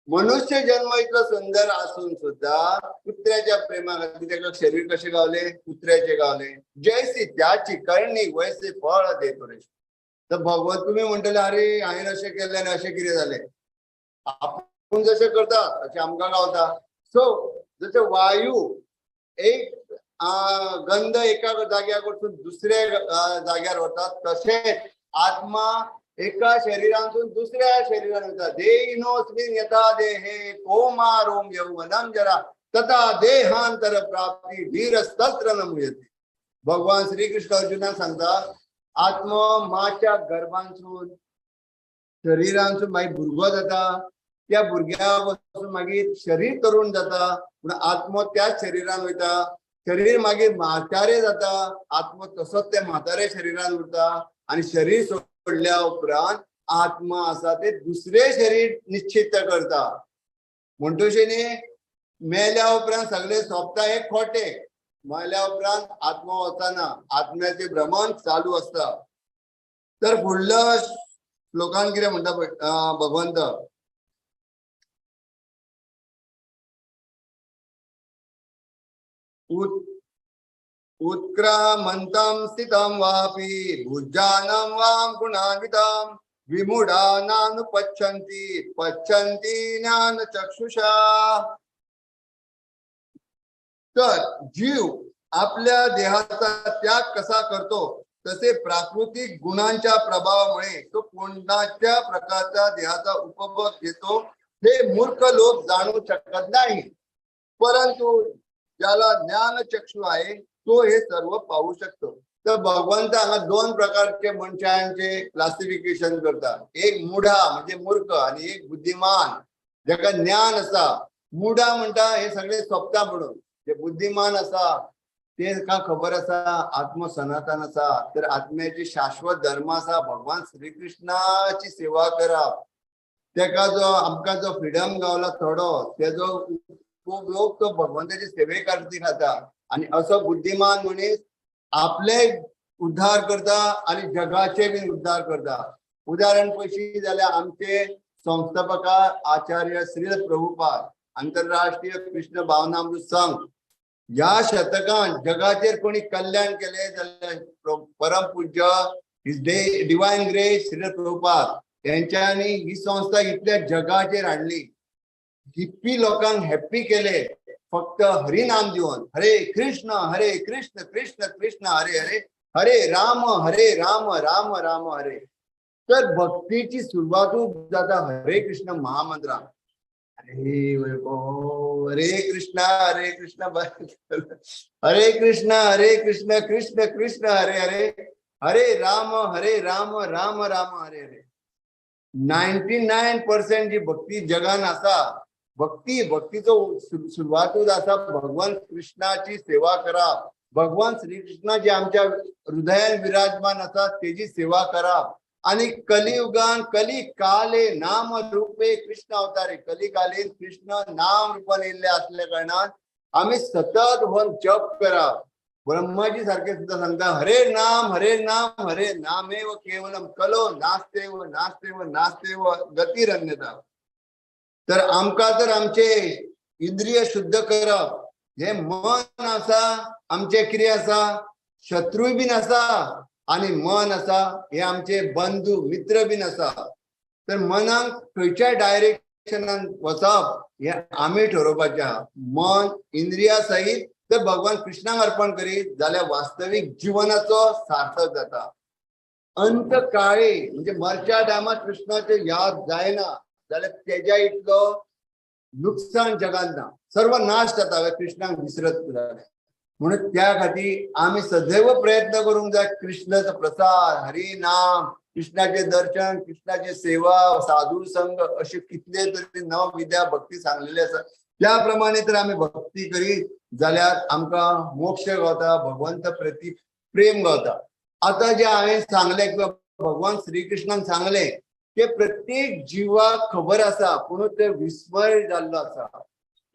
मनुष्य जन्म इतलो सुंदर आसून सुद्धा कुत्र्याच्या प्रेमा खातीर तेका शरीर कशें गावले, कुत्र्याचे गावले. जैसी त्याची करणी वैसे फळ देतो रे. तर भगवंत तुमी म्हणटले अरे हांवें अशें केलें आनी अशें कितें जालें, आपूण जशें करता तशें आमकां गावता. सो जशें वायू एक गंध एका जाग्यार वचून दुसऱ्या जाग्यार वता, तशेंच आत्मा एका शरीरांतून दुसऱ्या शरीरान वता. देहिनोस्मिन् यथा देहे कौमारोम यौवनम जरा तथा देहांतर प्राप्ती धीरस्तत्र न मुह्यते. भगवान श्रीकृष्ण अर्जुनाक सांगता, आत्मा माच्या गर्भांतसून शरीरांतसून मागीर भुरगो जाता, त्या भुरग्या पासून मागीर शरीर तरुण जाता, पूण आत्मो त्याच शरीरान वयता. शरीर मागीर म्हातारे जाता, आत्मो तसोच ते म्हातारे शरीरान उरता आनी शरीर सोडल्या उपरांत आत्मा आसा ते दुसरे शरीर निश्चित करता. म्हणटशी न्ही मेल्या उपरांत सगळे सोंपता हे खोटे. मेल्या उपरांत आत्मा वचना, आत्म्याचे भ्रमण चालू आसता. तर फुडल्या श्लोकान कितें म्हणटा भगवंत, उत्क्रामन्तं स्थितं वापि भुजानं वां गुणान्वितं विमूढानानुपश्यन्ति पश्यन्ति ज्ञानचक्षुषा. तर जीव आपल्या देहाचा त्याग कसा करतो तसे प्राकृतिक गुणांच्या प्रभावामुळे तो कोणाच्या प्रकारचा देहाचा उपभोग घेतो हे मूर्ख लोक जाणू शकत नाही, परंतु ज्याला ज्ञानचक्षु आहे तो हे सर्व पाहू शकतो. तर भगवंत हांगा दोन प्रकारचे मनशांचे क्लासिफिकेशन करता, एक मुढा म्हणजे मूर्ख आणि एक बुद्धिमान ज्याका ज्ञान आसा. मुढा म्हणटा हे सगळे सोंपता म्हणून, जे बुद्धिमान आसा ते का खबर आसा आत्म सनातन आसा, तर आत्म्याची शाश्वत धर्म आसा भगवान श्रीकृष्णाची सेवा करप. तेका जो आमकां जो फ्रिडम गावला थोडो तेजो उपयोग तो भगवंताची सेवे खातीर खाता. आनी असो बुद्धिमान मनीस आपले उद्धार करता आनी जगाचे बी उद्धार करता. उदाहरण पळयशी जाल्यार आमचे संस्थापकार आचार्य श्री प्रभुपाद आंतरराष्ट्रीय कृष्ण भावनामृत संघ ह्या शतकान जगाचेर कोणी कल्याण केले जाल्यार परम पूज्य his divine grace Shri Prabhupada यांच्यानी ही संस्था इतल्या जगाचेर हाडली, हिप्पी लोकांक हॅप्पी केले फक्त हरिनाम दिवन. हरे कृष्ण हरे कृष्ण कृष्ण कृष्ण हरे हरे हरे राम हरे राम राम राम हरे. तर भक्तीची सुरवातूच जाता हरे कृष्ण महामंत्रान. हरे हरे कृष्ण हरे कृष्ण हरे कृष्ण हरे कृष्ण कृष्ण कृष्ण हरे हरे हरे राम हरे राम राम राम हरे हरे. 99% जी भक्ती जगान आसा, भक्ती भक्तीचो सुरवातूच आसा भगवान कृष्णाची सेवा करप, भगवान श्रीकृष्ण जे आमच्या हृदयान विराजमान आसा तेजी सेवा करप. आनी कलियुगान कली काले नाम रूपे कृष्ण अवतारे, कलिकालीन कृष्ण नाम रूपान येयल्ले आसल्या कारणान आमी सतत हो जप करप. ब्रह्माजी सारखे सुद्धा सांगता हरे नाम हरे नाम हरे नामेव केवलम कलो नास्तेव नास्तेव नास्तेव गतिरन्यता. तर आमकां तर आमचे इंद्रिय शुद्ध करप, हे मन आसा आमचे कितें आसा शत्रूय बीन आसा आनी मन आसा हे आमचे बंधू मित्र बीन आसा. तर मनाक खंयच्या डायरेक्शनान वचप हे आमी ठरोवपाचें आहा. मन इंद्रिया सहित तर भगवान कृष्णाक अर्पण करीत जाल्यार वास्तवीक जिवनाचो सार्थक जाता. अंत काळी म्हणजे मरच्या टायमार कृष्णाचे याद जायना जाल्यार तेज्या इतलो नुकसान जगान ना, सर्वनाश जाता कृष्णाक विसरत जाल्यार. म्हणून त्या खातीर आमी सदैव प्रयत्न करूंक जाय कृष्णाचो प्रसार, हरिनाम, कृष्णाचे दर्शन, कृष्णाची सेवा, साधू संघ, असे कितले तरी नवविद्या भक्ती सांगलेली आसा. त्या प्रमाणे तर आमी भक्ती करीत जाल्यार आमकां मोक्ष गावता, भगवंत प्रती प्रेम गावता. आतां जे हांवें सांगलें किंवा भगवान श्रीकृष्णान सांगलें ते प्रत्येक जिवाक खबर आसा, पूण ते विस्मय जाल्लो आसा.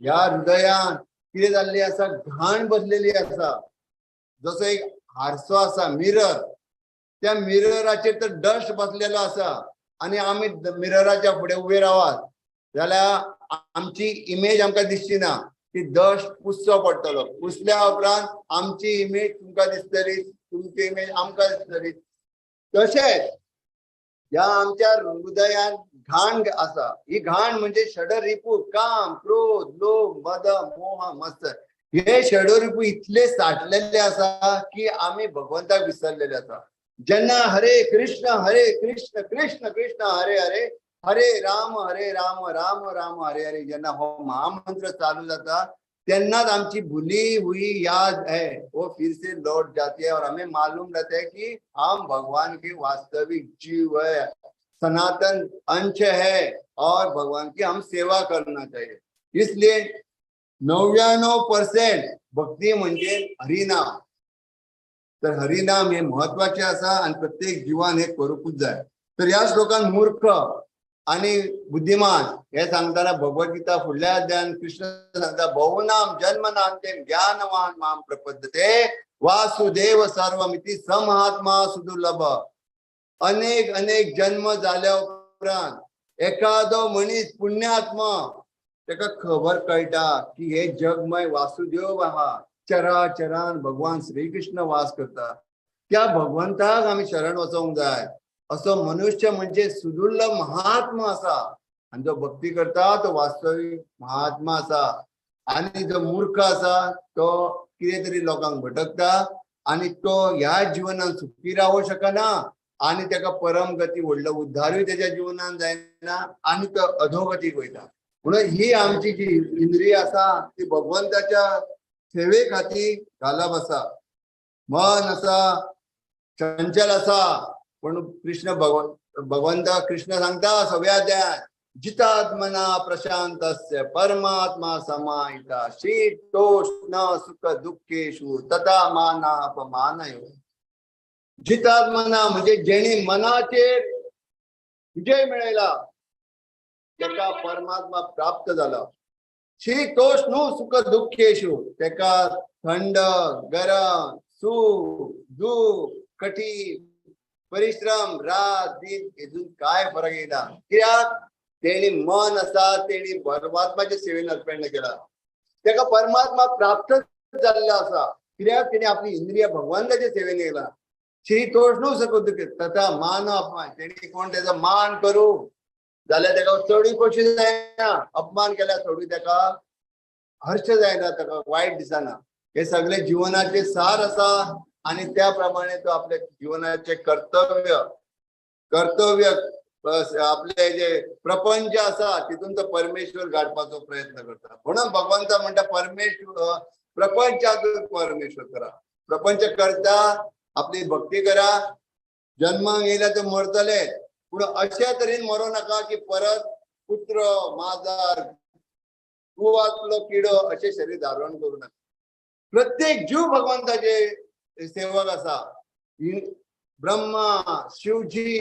ह्या हृदयान कितें जाल्ली आसा, घाण बसलेली आसा. जसो एक हारसो आसा, मिरर, त्या मिरराचेर तर डस्ट बसलेलो आसा आनी आमी मिरराच्या फुडें उबे रावात जाल्यार आमची इमेज आमकां दिसची ना, ती डस्ट पुसचो पडटलो. पुसल्या उपरांत आमची इमेज तुमकां दिसतली, तुमची इमेज आमकां दिसतली. तशेंच ह्या आमच्या हृदयान घाण आसा. ही घाण म्हणजे षडरिपू, काम, क्रोध, लोभ, मद, मोह, मत्सर, हे षडरिपू इतले साठलेले आसा की आमी भगवंताक विसरलेले आसा. जेन्ना हरे कृष्ण हरे कृष्ण कृष्ण कृष्ण हरे हरे हरे राम हरे राम राम राम हरे हरे जेन्ना हो महामंत्र चालू जाता तेन्नाच आमची भुली हुई याद है वो फिर से लौट जाती है और हमें मालूम रहता है कि हम भगवान के वास्तविक जीव है, सनातन अंश है और भगवान की हम सेवा करना चाहिए. इसलिए 99% भक्ती म्हणजे हरिनाम. तर हरिनाम हे महत्वाचे आसा आणि प्रत्येक जीवान हे करूंकूच जाय. तर ह्या श्लोकान मूर्ख आणि बुद्धिमान हे सांगताना भगवद्गीता फुडल्या अध्यायान कृष्ण सांगता, बहुनाम जन्मनांते ज्ञानवान माम प्रपद्यते वासुदेव सर्वमिति समहात्मा सुदुर्लभ. अनेक अनेक जन्म जाल्या उपरांत एखादो मनीस पुण्यात्मा तेका खबर कळटा की हे जगमय वासुदेव आहा, चराचरान भगवान श्रीकृष्ण वास करता, त्या भगवंताक आमी शरण वचोंक जाय. असो मनुष्य म्हणजे सुदुर्लभ महात्मा आसा आनी जो भक्ती करता तो वास्तवीक महात्मा आसा. आनी जो मूर्ख आसा तो कितें तरी लोकांक भटकता आनी तो ह्या जिवनान सुखी रावूंक शकना आनी तेका परम गती व्हडलो उद्धारूय तेच्या जिवनान जायना आनी तो अधोगतीक वयता. म्हणून ही आमची जी इंद्रिय आसा ती भगवंताच्या सेवे खातीर घालप आसा. मन आसा चंचल आसा, पण कृष्ण भगवंत कृष्ण सांगता सव्या अध्यायात, जितात्मना प्रशांतस्य परमात्मा समाहिता शीतोष्ण सुख दुःखेषु तथा मानापमानयो. जितात्मना म्हणजे जेणे मनाचेर विजय मेळयला तेका परमात्मा प्राप्त जाला. शीतोष्ण सुख दुःखेषु तेका थंड गरम सुख दुःख कठीण परिश्रम रात दिन हेतून काय फरक येना, कित्याक तेणी मन आसा तेणी परमात्माच्या सेवेन अर्पण केला, तेका परमात्मा प्राप्त जाल्लो आसा, कित्याक तेणी आपली इंद्रिय भगवंताच्या सेवेन केला. शीतोष्ण सुख दुःख तथा मान अपमान, तेणी कोण तेजो मान करू जाल्यार तेका चडूय खोशी जायना, अपमान केल्यार चडूय तेका हर्ष जायना, तेका वायट दिसना. हे सगळे जिवनाचे सार आसा आणि त्या प्रमाणे तो आपल्या जीवनाचे कर्तव्य कर्तव्य आपले जे प्रपंच आसा तितून तो परमेश्वर गाठपाचो प्रयत्न करता. म्हणून भगवंत म्हणटा परमेश्वर प्रपंचातून परमेश्वर करा, प्रपंच करता आपली भक्ती करा. जन्माक येयल्या ते मरतले, पूण अशा तरेन मरो नाका की परत पुत्र माजार कुवातलो किडो अशें शरीर धारण करू नाका. प्रत्येक जीव भगवंताचे सेवक आसा. ब्रह्मा शिवजी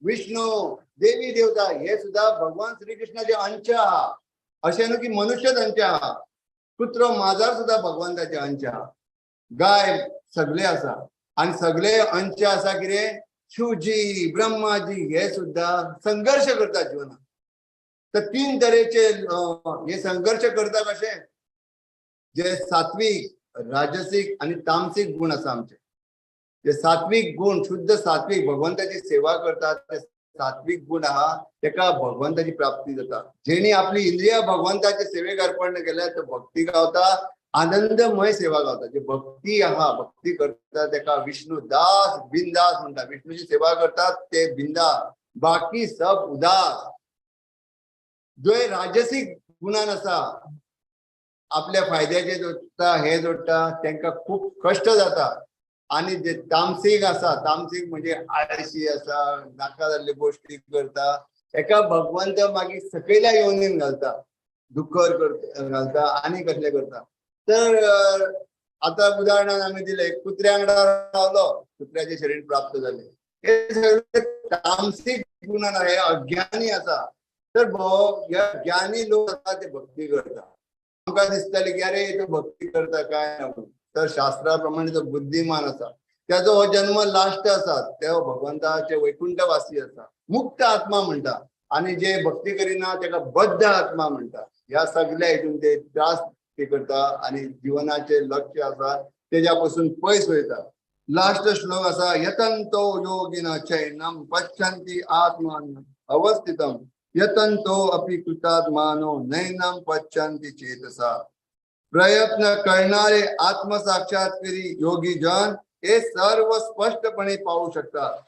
विष्णू देवी देवता हे सुद्धा भगवान श्रीकृष्णाचे अंश आहा. अशें न्हू की मनुष्यच अंश आहा, कुत्रो माजार सुद्धा भगवंताचे अंश आहा, गाय सगळे आसा. आनी सगळे अंश आसा कितें शिवजी ब्रह्माजी हे सुद्धा संघर्ष करता जिवनात. तर तीन तरेचे हे संघर्ष करता कशे, जे सात्विक राजसिक आणि तामसिक गुण आसा आमचे. जे सात्विक गुण शुद्ध सात्विक भगवंताची सेवा करतात ते सात्विक गुण आहा तेका भगवंताची प्राप्ती जाता. जेणी आपली इंद्रिया भगवंताचे सेवेक अर्पण केल्या तो भक्ती गावता आनंदमय सेवा गावता. जे भक्ती आहा, भक्ती करता तेका विष्णू दास बिंदास म्हणटा. विष्णूची सेवा करतात ते बिंदास, बाकी सब उदास. जे राजसीक गुणान आसा, आपल्या फायद्याचे जोडटा, हे जोडटा, तेंका खूब कश्ट जाता. आनी जे तामसीक आसा, तामसीक म्हणजे आळशी आसा, नाका जाल्ल्यो गोश्टी करता, एका भगवंत मागीर सकयल्या योनीन घालता, दुकर घालता आनी कसले करता. तर आतां उदाहरणान आमी दिले, कुत्र्या वांगडा रावलो, कुत्र्याचे शरीर प्राप्त जाले. हे सगळे तामसीक गुणान, हे अज्ञानी आसा. तर ह्या ज्ञानी लोक आसा ते भक्ती करता. आमकां दिसताले की अरे तो भक्ती करता काय ना, तर शास्त्रा प्रमाणे तो बुद्धिमान आसा, त्याचो हो जन्म लास्ट आसा, तो भगवंताचे वैकुंठवासी आसा, मुक्त आत्मा म्हणटा. आनी जे भक्ती करिना तेका बद्ध आत्मा म्हणटा. ह्या सगळ्या हितून ते त्रास ते करता आनी जिवनाचे लक्ष आसा तेज्या पासून पयस वयता. लास्ट श्लोक आसा, यतंतो योगिन चैनम पश्यन्ति आत्मान अवस्थितम यतंतो अपि कृतात्मानो नैनम पश्यन्ति चेतसा. प्रयत्न करणारे आत्मसाक्षात्कारी योगी जन हे सर्व स्पष्टपणे पाहू शकतात,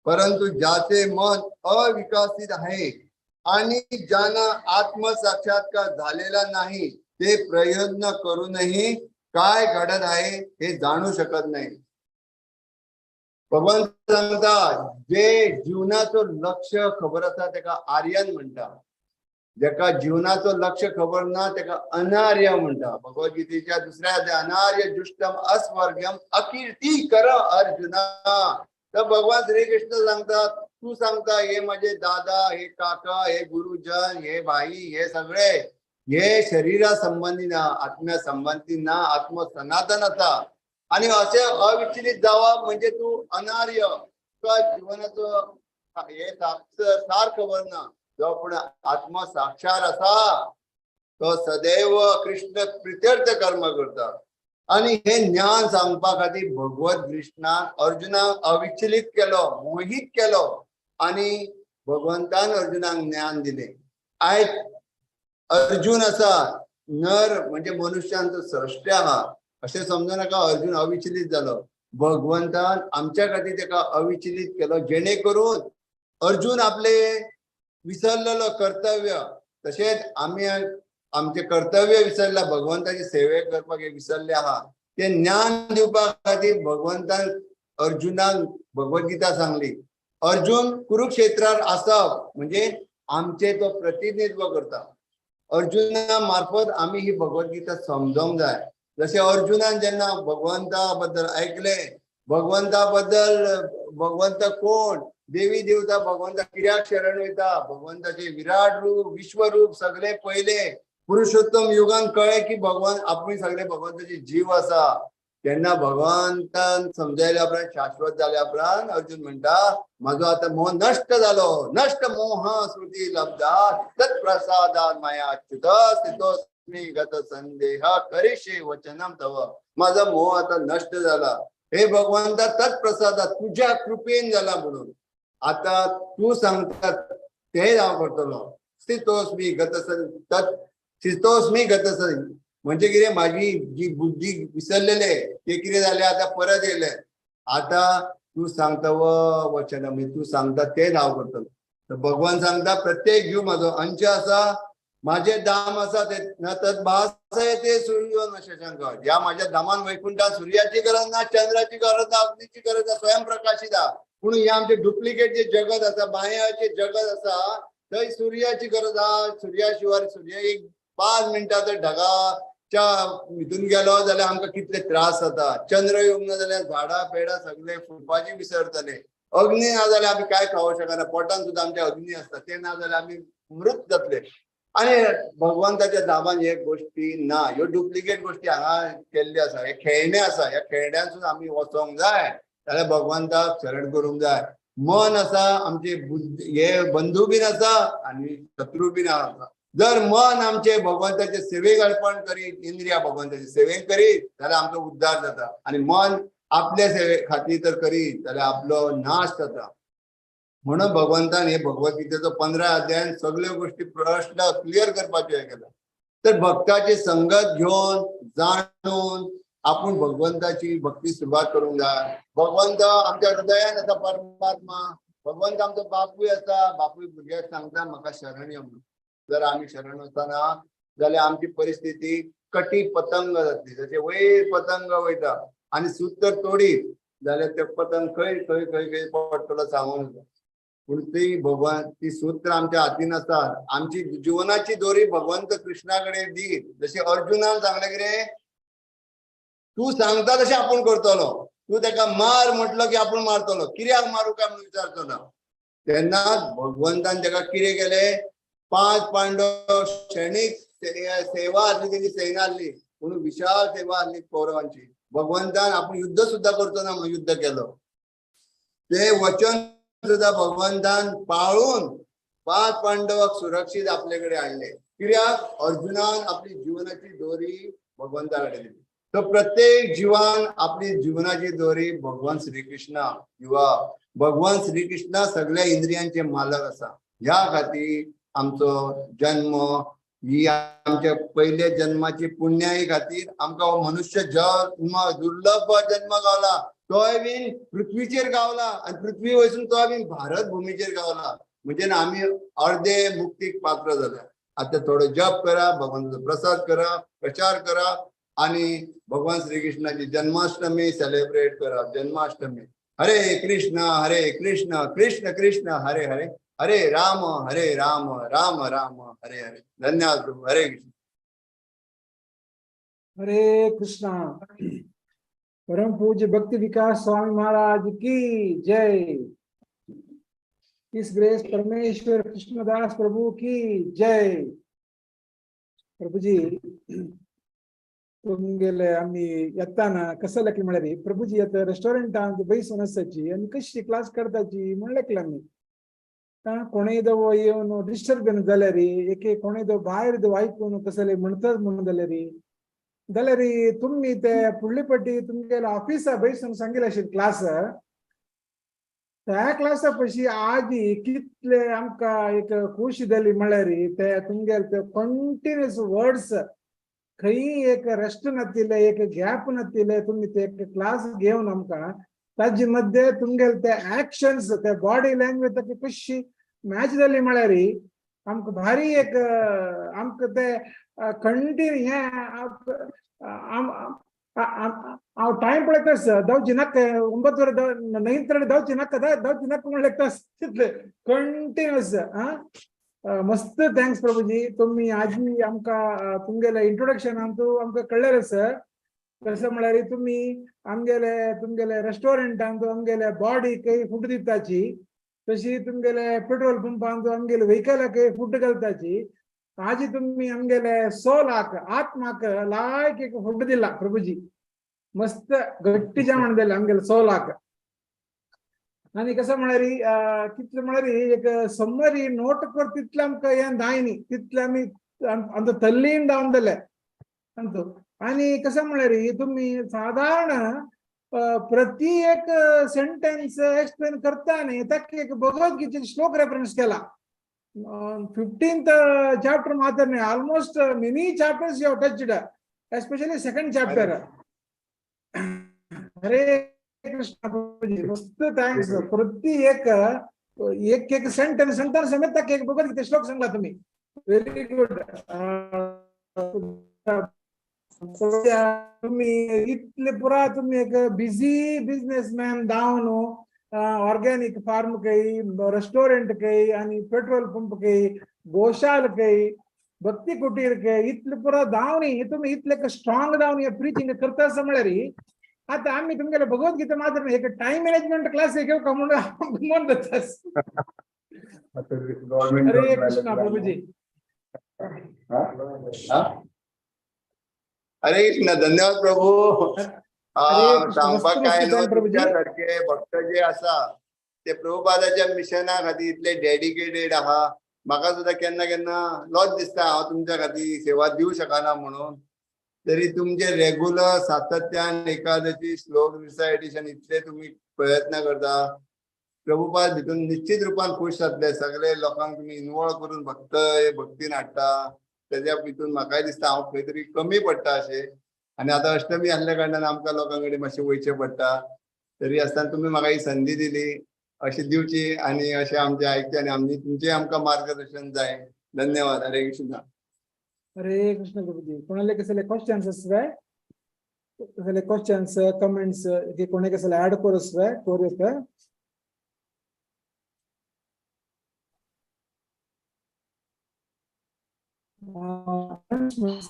परंतु ज्याचे मन अविकसित आहे आणि ज्यांना आत्मसाक्षात्कार झालेला नाही ते प्रयत्न करूनही काय घडत आहे हे जाणू शकत नाही. भगवान सांगता, जे जीवनाचो लक्ष खबर आसा तेका आर्यन म्हणटा, जेका जीवनाचो लक्ष खबर ना तेका अनार्य म्हणटा. भगवद्गीतेच्या दुसऱ्या अध्यायात अनार्य जुष्टम अस्वर्ग्यम अकीर्ती कर अर्जुना. तर भगवान श्रीकृष्ण सांगता, तू सांगता हे माझे दादा, हे काका, हे गुरुजन, हे भाई, हे सगळे हे शरीरा संबंधी ना, आत्म्या संबंधी ना, आत्म सनातन आसा. आणि असे अविचलित जावप म्हणजे तू अनार्य, तुका जीवनाचो हे सार खबर ना. जो पूण आत्म साक्षार आसा तो सदैव कृष्ण प्रित्यर्थ कर्म करता. आणि हे ज्ञान सांगपा खातीर भगवत कृष्णान अर्जुनाक अविचलित केलो, मोहित केलो आणि भगवंतान अर्जुनाक ज्ञान दिले. आयज अर्जुन आसा नर म्हणजे मनुष्यांचो स्रश्टे आहा अशें समजू नाका. अर्जुन अविचलित जालो, भगवंतान आमच्या खातीर तेका अविचलित केलो, जेणे करून अर्जुन आपले विसरलेलो कर्तव्य, तशेंच आमी आमचे कर्तव्य विसरला, भगवंताची सेवे करपाक हे विसरले आहा. ते ज्ञान दिवपा खातीर भगवंतान अर्जुनाक भगवद्गीता सांगली. अर्जुन कुरुक्षेत्रार आसप म्हणजे आमचे तो प्रतिनिधित्व करता. अर्जुना मार्फत आमी ही भगवद्गीता समजोंक जाय. जशें अर्जुनान जेन्ना भगवंता बद्दल आयकलें, भगवंता बद्दल, भगवंत कोण, देवी देवता, भगवंता कित्याक शरण वयता, भगवंताचे विराट रूप, विश्वरूप सगळे पयले पुरुषोत्तम युगान कळ्ळें की भगवान आपूण सगळे भगवंताचे जीव आसा. तेन्ना भगवंतान समजायल्या उपरांत, शाश्वत जाल्या उपरांत अर्जुन म्हणटा, म्हाजो आतां मोह नश्ट जालो. नश्ट मोह स्मृती लब्धा तत्प्रसादान माया अच्युत स्थितोस्मी गत संदेह करिष्ये वचनम तव. माझा मोह आता नश्ट जाला हे भगवंता, तत्प्रसादात तुझ्या कृपेन जाला, म्हणून आता तू सांगता ते हांव करतलो. स्थितोस्मी गत तत् स्थितोस्मी गत म्हणजे कितें, माझी जी बुद्धी विसरलेले ते कितें जालें आतां परत येयलें. आतां तू सांगता वचन, म्हणजे तू सांगता तेच हांव करतलो. तर भगवान सांगता प्रत्येक जीव म्हाजो अंश आसा, माझे धाम आसा ते न तत् भासयते सूर्य न शशांक. ह्या माझ्या धामान वैकुंठात सूर्याची गरज ना, चंद्राची गरज ना, अग्नीची गरज ना, स्वयंप्रकाशित आहा. पूण हे आमचे डुप्लिकेट जे जगत आसा, मायाचे जगत आसा, थंय सूर्याची गरज आहा. सूर्या शिवाय सूर्य एक 5 मिनटां जर ढगाच्या हितून गेलो जाल्यार आमकां कितले त्रास जाता. चंद्र येवंक ना जाल्यार झाडां पेडां सगळे फुलपाची विसरतले. अग्नी ना जाल्यार आमी कांय खावंक शकना, पोटान सुद्दां आमच्या अग्नी आसता, ते ना जाल्यार आमी मृत जातले. आनी भगवंताच्या धामान हे गोश्टी ना, ह्यो डुप्लिकेट गोश्टी हांगा केल्ल्यो आसा. हे खेळणे आसा, ह्या खेळण्यान सुद्दां आमी वचोंक जाय जाल्यार भगवंताक शरण करूंक जाय. मन आसा आमचे, बुद्धी हे बंधू बीन आसा आनी शत्रू बीन आसा. जर मन आमचे भगवंताचे सेवेक अर्पण करीत, इंद्रिया भगवंताचे सेवेक करीत जाल्यार आमचो उद्धार जाता. आनी मन आपले सेवे खातीर तर करीत जाल्यार आपलो नाश जाता. म्हणून भगवंतान हे भगवद्गीतेचो 15 अध्यायान सगळ्यो गोश्टी प्रश्न क्लियर करपाच्यो हे केला. तर भक्ताची संगत घेवन जाणून आपूण भगवंताची भक्ती सुरवात करूंक जाय. भगवंत आमच्या हृदयान आसा, परमात्मा भगवंत आमचो बापूय आसा. बापूय भुरग्याक सांगता म्हाका शरण यो म्हणून. जर आमी शरण वचना जाल्यार आमची परिस्थिती कटी पतंग जातली. जशें वयर पतंग वयता आनी सूत तर तोडीत जाल्यार ते पतंग खंय खंय खंय खंय पडटलो सांगून. पूण ती भगवान ती सूत्र आमच्या हातीन आसा. आमची जिवनाची दोरी भगवंत कृष्णा कडेन दी. जशें अर्जुनान सांगलें कितें, तूं सांगता तशें आपूण करतलो, तूं तेका मार म्हटलो की आपूण मारतलो, कित्याक मारू काय म्हणून विचारचो ना. तेन्ना भगवंतान तेका कितें केलें, 5 पांडव क्षणीक सेवा आसली, तेजी सेना आसली, पूण विशाल सेवा आसली कौरवांची. भगवंतान आपूण युद्ध सुद्दां करचो ना म्हणून युद्ध केलो. ते वचन सुद्दां भगवंतान पाळून 5 पांडवाक सुरक्षीत आपले कडेन हाडले. कित्याक, अर्जुनान आपली जिवनाची दोरी भगवंता कडेन दिली. तर प्रत्येक जिवान आपली जीवनाची दोरी भगवान श्रीकृष्ण किंवा भगवान श्रीकृष्ण सगळ्या इंद्रियांचे मालक आसा. ह्या खातीर आमचो जन्म ही आमच्या पयल्या जन्माची पुण्याई खातीर आमकां हो मनुष्य जन्म दुर्लभ जन्म गावला. तोय बीन पृथ्वीचेर गावला आनी पृथ्वी वयसून तोय बीन भारत भूमीचेर गावला. म्हणजे ना आमी अर्दे मुक्तीक पात्र जाल्या. आतां थोडो जप करा, भगवंताचो प्रसाद करा, प्रचार करा आणि भगवान श्रीकृष्णाची जन्माष्टमी सेलिब्रेट करा. जन्माष्टमी हरे कृष्ण हरे कृष्ण कृष्ण कृष्ण हरे हरे, हरे राम हरे राम राम राम हरे हरे. धन्यवाद प्रभु. हरे कृष्ण. हरे कृष्णा. परम पूज्य भक्ति विकास स्वामी महाराज की जय. इस ग्रेस परमेश्वर कृष्णदास प्रभु की जय. प्रभुजी तुमगेले आमी येताना कसं लेखले म्हळ्यार प्रभुजी आता रेस्टॉरंटांत बैसून आसाची आनी कशी क्लास करताची म्हण लेखले आमी. कोणय दवो येवन डिस्टर्ब जाल्यार एक कोणय दो भायर दो आयकून कसले म्हणतात म्हणून जाल्यार तुमी ते फुडली पट्टी तुमगेले ऑफिसा बैसून सांगिल्ले आशिल्ले क्लास. त्या क्लासा पशी आदी कितले आमकां एक खुशी जाली म्हळ्यार ते तुमगेले ते कंटिन्युअस वर्ड्स खंय एक रेस्ट नातिल्ले, एक गॅप नातिल्ले तुमी ते एक क्लास घेवन आमकां ताजे मध्ये तुमगेले ते ऍक्शन्स ते बॉडी लँग्वेज ताका कशी मॅच जाली म्हळ्यार आमकां भारी एक आमकां ते कंटिन्यू हें हांव टायम पळयता धांवची नाका 9:15 9:30 धांवची नाका धांवची नाका म्हणलें तितले कंटिन्युअस. मस्त thanks Prabhuji. तुम्ही आजी आमकां तुमगेले इंट्रोडक्शन आमकां आमकां कळ्ळें सर. कसं म्हळ्यार तुम्ही आमगेले तुमगेले रेस्टॉरंटांत आमगेले बॉडीक फूड दिताची, तशी तुमगेले पेट्रोल पंपांत आमगेले व्हेकलाक फूड घालताची. आजी तुम्ही आमगेले सोलाक आत्माक लायक एक फूड दिला प्रभुजी. मस्त गट्टी जेवण दिलें आमगेले सोलाक. आनी कसं म्हळ्यार कितले म्हळ्यार एक समरी नोट कर तितलें आमकां हें जाय न्ही, तितलें आमी आमचो तल्लीन जावन दिलें आमचो. आनी कसं म्हळ्यार तुमी सादारण प्रति एक सेंटेन्स एक्सप्लेन करता न्ही ताका एक भगवद्गीतेचे श्लोक रेफरन्स केला. 15th chapter मात्र न्ही, almost many chapters you have touched, especially second chapter. Hare Krishna Prabhuji, मस्त thanks. प्रति एक एक एक सेंटेन्स सांगताना समेत ताका एक भगवद्गीते श्लोक सांगला तुम्ही. Very good. तुम्ही इतले पुरा तुम्ही एक बिझी बिझनेसमॅन जावन ऑर्गॅनिक फार्म काही, रेस्टॉरंट काही आणि पेट्रोल पंप काही, गोशाल काही, भक्ती कुटीर काही, इतले पुरा जावन तुम्ही इतले स्ट्रॉंग जावन प्रिचिंग करता असं म्हळ्यार आता आम्ही तुमगेले भगवद्गीता मात्र एक टाइम मॅनेजमेंट क्लास घेऊ का म्हणून म्हणत. हरे कृष्णा प्रभुजी. हरे कृष्ण. धन्यवाद प्रभू. सांगपाक काय न्हू, तुमच्या सारखे भक्त जे आसा ते प्रभुपादाच्या मिशना खातीर इतले डेडिकेटेड आहा. म्हाका सुद्दां केन्ना केन्ना लॉज दिसता हांव तुमच्या खातीर सेवा दिवं शकना म्हणून, तरी तुमचे रेगुलर सातत्यान एकादशी श्लोक रिसायटेशन इतले तुमी प्रयत्न करता. प्रभुपाद भितून निश्चित रुपान खुश जातले. सगळे लोकांक तुमी इन्वॉल्व करून भक्त भक्तीन हाडटा. तेज्या भितून म्हाकाय दिसता हांव खंय तरी कमी पडटा अशें. आनी आतां अष्टमी आसल्या कारणान आमकां लोकां कडेन मातशें वयचें पडटा. तरी आसतना तुमी म्हाका ही संदी दिली अशी दिवची आनी अशें आमचें आयकचें आनी आमी तुमचें आमकां मार्गदर्शन जाय. धन्यवाद. हरे कृष्ण. हरे कृष्ण प्रभुजी. कोणाले कसले क्वेश्चन्स आसवे, कसले क्वेश्चन्स कमेंट्स कोणे कसले ऍड कोरसवे कोरयत.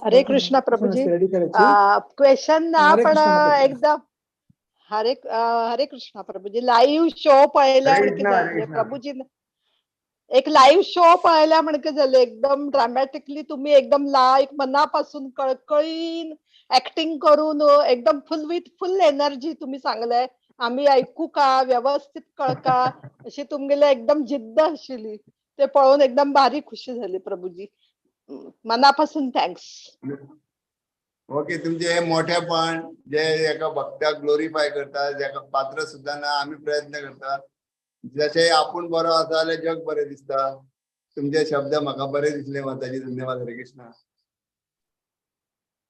हरे कृष्ण प्रभुजी. रेडी करायची क्वेश्चन ना हरे पण कृष्ण प्रभुजी. एकदम हरे हरे कृष्ण प्रभुजी. लाईव्ह शो पळयल्या हरे म्हणके कृष्ण, हरे जाले कृष्ण. प्रभुजी. एक लाईव्ह शो पळयल्या म्हणके जाले एकदम ड्रामॅटिकली तुम्ही एकदम लाईक मनापासून कळकळीन ऍक्टिंग करून एकदम फुल विथ फुल एनर्जी तुम्ही सांगलंय. आम्ही ऐकू का व्यवस्थित कळका अशी तुमगेले एकदम जिद्द आशिल्ली ते पळोवन एकदम भारी खुशी झाली प्रभुजी. मनापासून thanks. Okay, तुमचे हे मोठेपण जे एका भक्ताक ग्लोरीफाय करता, जेका पात्र सुद्दां ना आमी प्रयत्न करता. जशें आपूण बरो आसा जाल्यार जग बरें दिसता. तुमचे शब्द म्हाका बरे दिसले माताजी. धन्यवाद. हरे कृष्ण.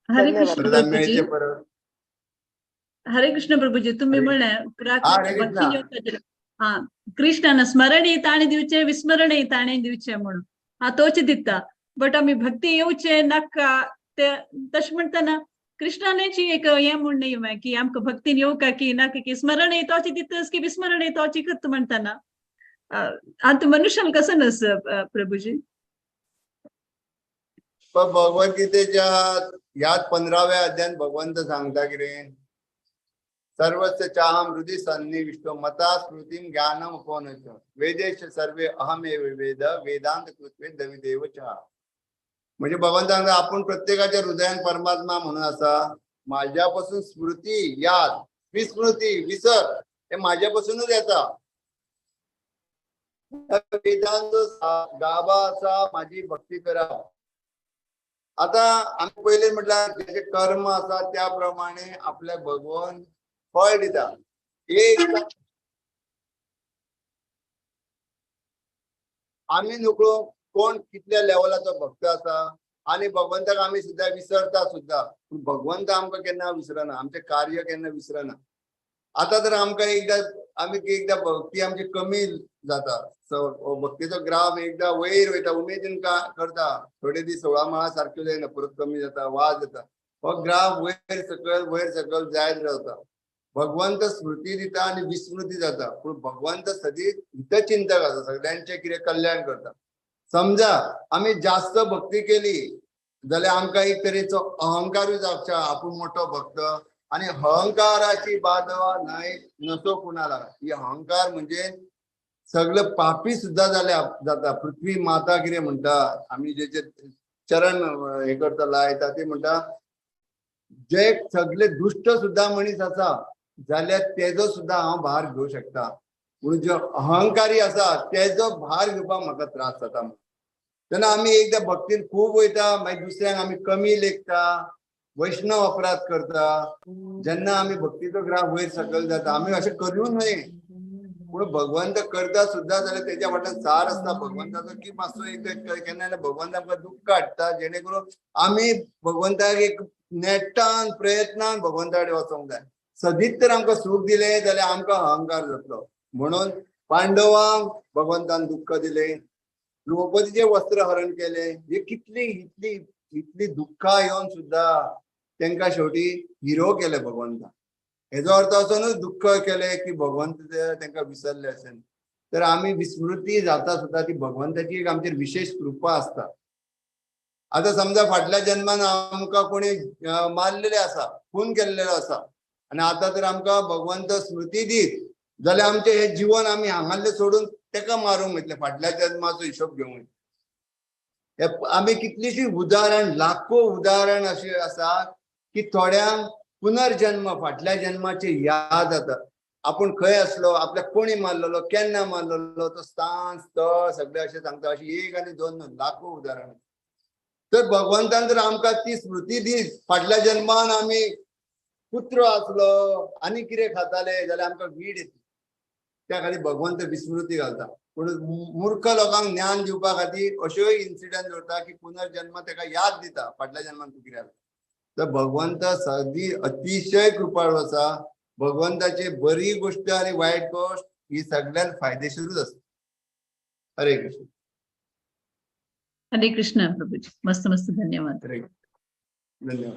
हरे धन्यवाद. कृष्ण परत आमी प्रभुजी. मेळचे परत. हरे कृष्ण प्रभुजी. तुम्ही हरे- म्हणले हरे कृष्ण. भक्ती योगाचेर. हा, कृष्णान स्मरण ताणें दिवचें विस्मरण ताणें दिवचें म्हणून हा तोच दिता. बट आमी भक्ती येवचे नाका ते तशें म्हणटना कृष्णानेच एक हें म्हण न्ही की आमकां भक्तीन येवका की नाका की स्मरण तोच दितस की विस्मरण तोच करता म्हणटना आतां मनुष्यान कसं नस प्रभुजी. पण भगवद्गीतेच्या ह्याच 15व्या अध्यायात भगवंत सांगता कितें, सर्वस्य चाहम हृदि सन्निविष्टो मता स्मृतिं ज्ञानम अपोहनच वेदेश सर्वे अहमेव वेद वेदांत कृत्वे दविदेव च. म्हणजे भगवंत सांगता आपण प्रत्येकाच्या हृदयान परमात्मा म्हणून आसा. माझ्यापासून स्मृती याद विस्मृती विसर हे माझ्यापासूनच येता. वेदांत गाभा आसा माझी भक्ती करा. आता आमी पयले म्हटल्यार जेचे कर्म आसा त्या प्रमाणे आपल्या भगवान फळ दिता. एक आमी नकळो कोण कितल्या लेवलाचो भक्त आसा आनी भगवंताक आमी सुद्दां विसरता सुद्दां, पूण भगवंत आमकां केन्ना विसरना, आमचें कार्य केन्ना विसरना. आतां तर आमकां एकदां आमी एकदां भक्ती आमची कमी जाता, भक्तीचो ग्राफ एकदां वयर वयता, उमेदीन करता थोडे दीस 16 माळा सारक्यो जायना, परत कमी जाता, वाज येता, हो ग्राफ वयर सकयल जायत रावता. भगवंत स्मृती दिता आनी विस्मृती जाता, पूण भगवंत सदींच हितचिंतक आसा, सगळ्यांचें कितें कल्याण करता. समजा आमी जास्त भक्ती केली जाल्यार आमकां एक तरेचो अहंकारूय जावचा, आपूण मोठो भक्त, आनी अहंकाराची बाधा न्हय नसो कुणाला. ही अहंकार म्हणजे सगळे पापी सुद्दां जाल्या जाता. पृथ्वी माता कितें म्हणटा, आमी जेचे चरण हे करता लायता ते म्हणटा जे सगळे दुश्ट सुद्दां मनीस आसा जाल्यार तेजो सुद्दां हांव भार घेवं शकता, पूण जो अहंकारी आसा तेजो भार घेवपाक म्हाका त्रास जाता. तेन्ना आमी एकदां भक्तीन खूब वयता, मागीर दुसऱ्यांक आमी कमी लेखता, वैष्णव अपराध करता. जेन्ना आमी भक्तीचो ग्राफ वयर सकयल जाता, आमी अशें करूं न्हय, पूण भगवंत करता सुद्दां जाल्यार तेज्या फाटल्यान सार आसता भगवंताचो की मातसो एक केन्ना केन्ना भगवंत आमकां दुख्ख हाडटा, जेणे करून आमी भगवंताक एक नेटान प्रयत्नान भगवंता कडेन वचोंक जाय. सदींच तर आमकां सूख दिलें जाल्यार आमकां अहंकार जातलो. म्हणून पांडवांक भगवंतान दुख्ख दिलें, द्रौपदीचें वस्त्र हरण केलें, हे कितली इतली इतली दुख्खां येवन सुद्दां तेंकां शेवटी हिरो केले भगवंतान. हेजो अर्थ असो न्हू दुख्ख केलें की भगवंत तेंकां विसरले अशें, तर आमी विस्मृती जाता सुद्दां ती भगवंताची एक आमचेर विशेष कृपा आसता. आतां समजा फाटल्या जन्मान आमकां कोणी मारलेले आसा, खून केल्लेलो आसा, आनी आतां तर आमकां भगवंत स्मृती दीत जाल्यार आमचें हें जीवन आमी हांगासरलें सोडून तेका मारूंक वयतले, फाटल्या जन्माचो हिशोब घेवंक. हे आमी कितलींशीं उदाहरण, लाखो उदाहरण अशें आसा की थोड्यांक पुनर्जन्म फाटल्या जन्माची याद जाता, आपूण खंय आसलो, आपल्याक कोणी मारलेलो, केन्ना मारलेलो, तो स्थान स्थळ सगळें अशें सांगता. अशें एक आनी दोन न्हू, लाखो उदाहरण. तर भगवंतान जर आमकां ती स्मृती दीत फाटल्या जन्मान आमी कुत्रो आसलो आनी कितें खाताले जाल्यार आमकां वीड येतली, त्या खातीर भगवंत विस्मृती घालता. पूण मूर्ख लोकांक ज्ञान दिवपा खातीर अश्योय इन्सिडंट दवरता की पुनर्जन्म तेका याद दिता फाटल्या जन्मान तूं कितें. तर भगवंत सदी अतिशय कृपाळू आसा. भगवंताची बरी गोष्ट आणि वाईट गोष्ट ही सगळ्यांत फायदेशीरूच आसता. हरे कृष्ण. हरे कृष्ण प्रभुजी, मस्त मस्त, धन्यवाद. हरे, धन्यवाद.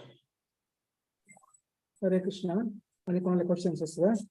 हरे कृष्ण. आणि कोणाला क्वेश्चन्स असतात?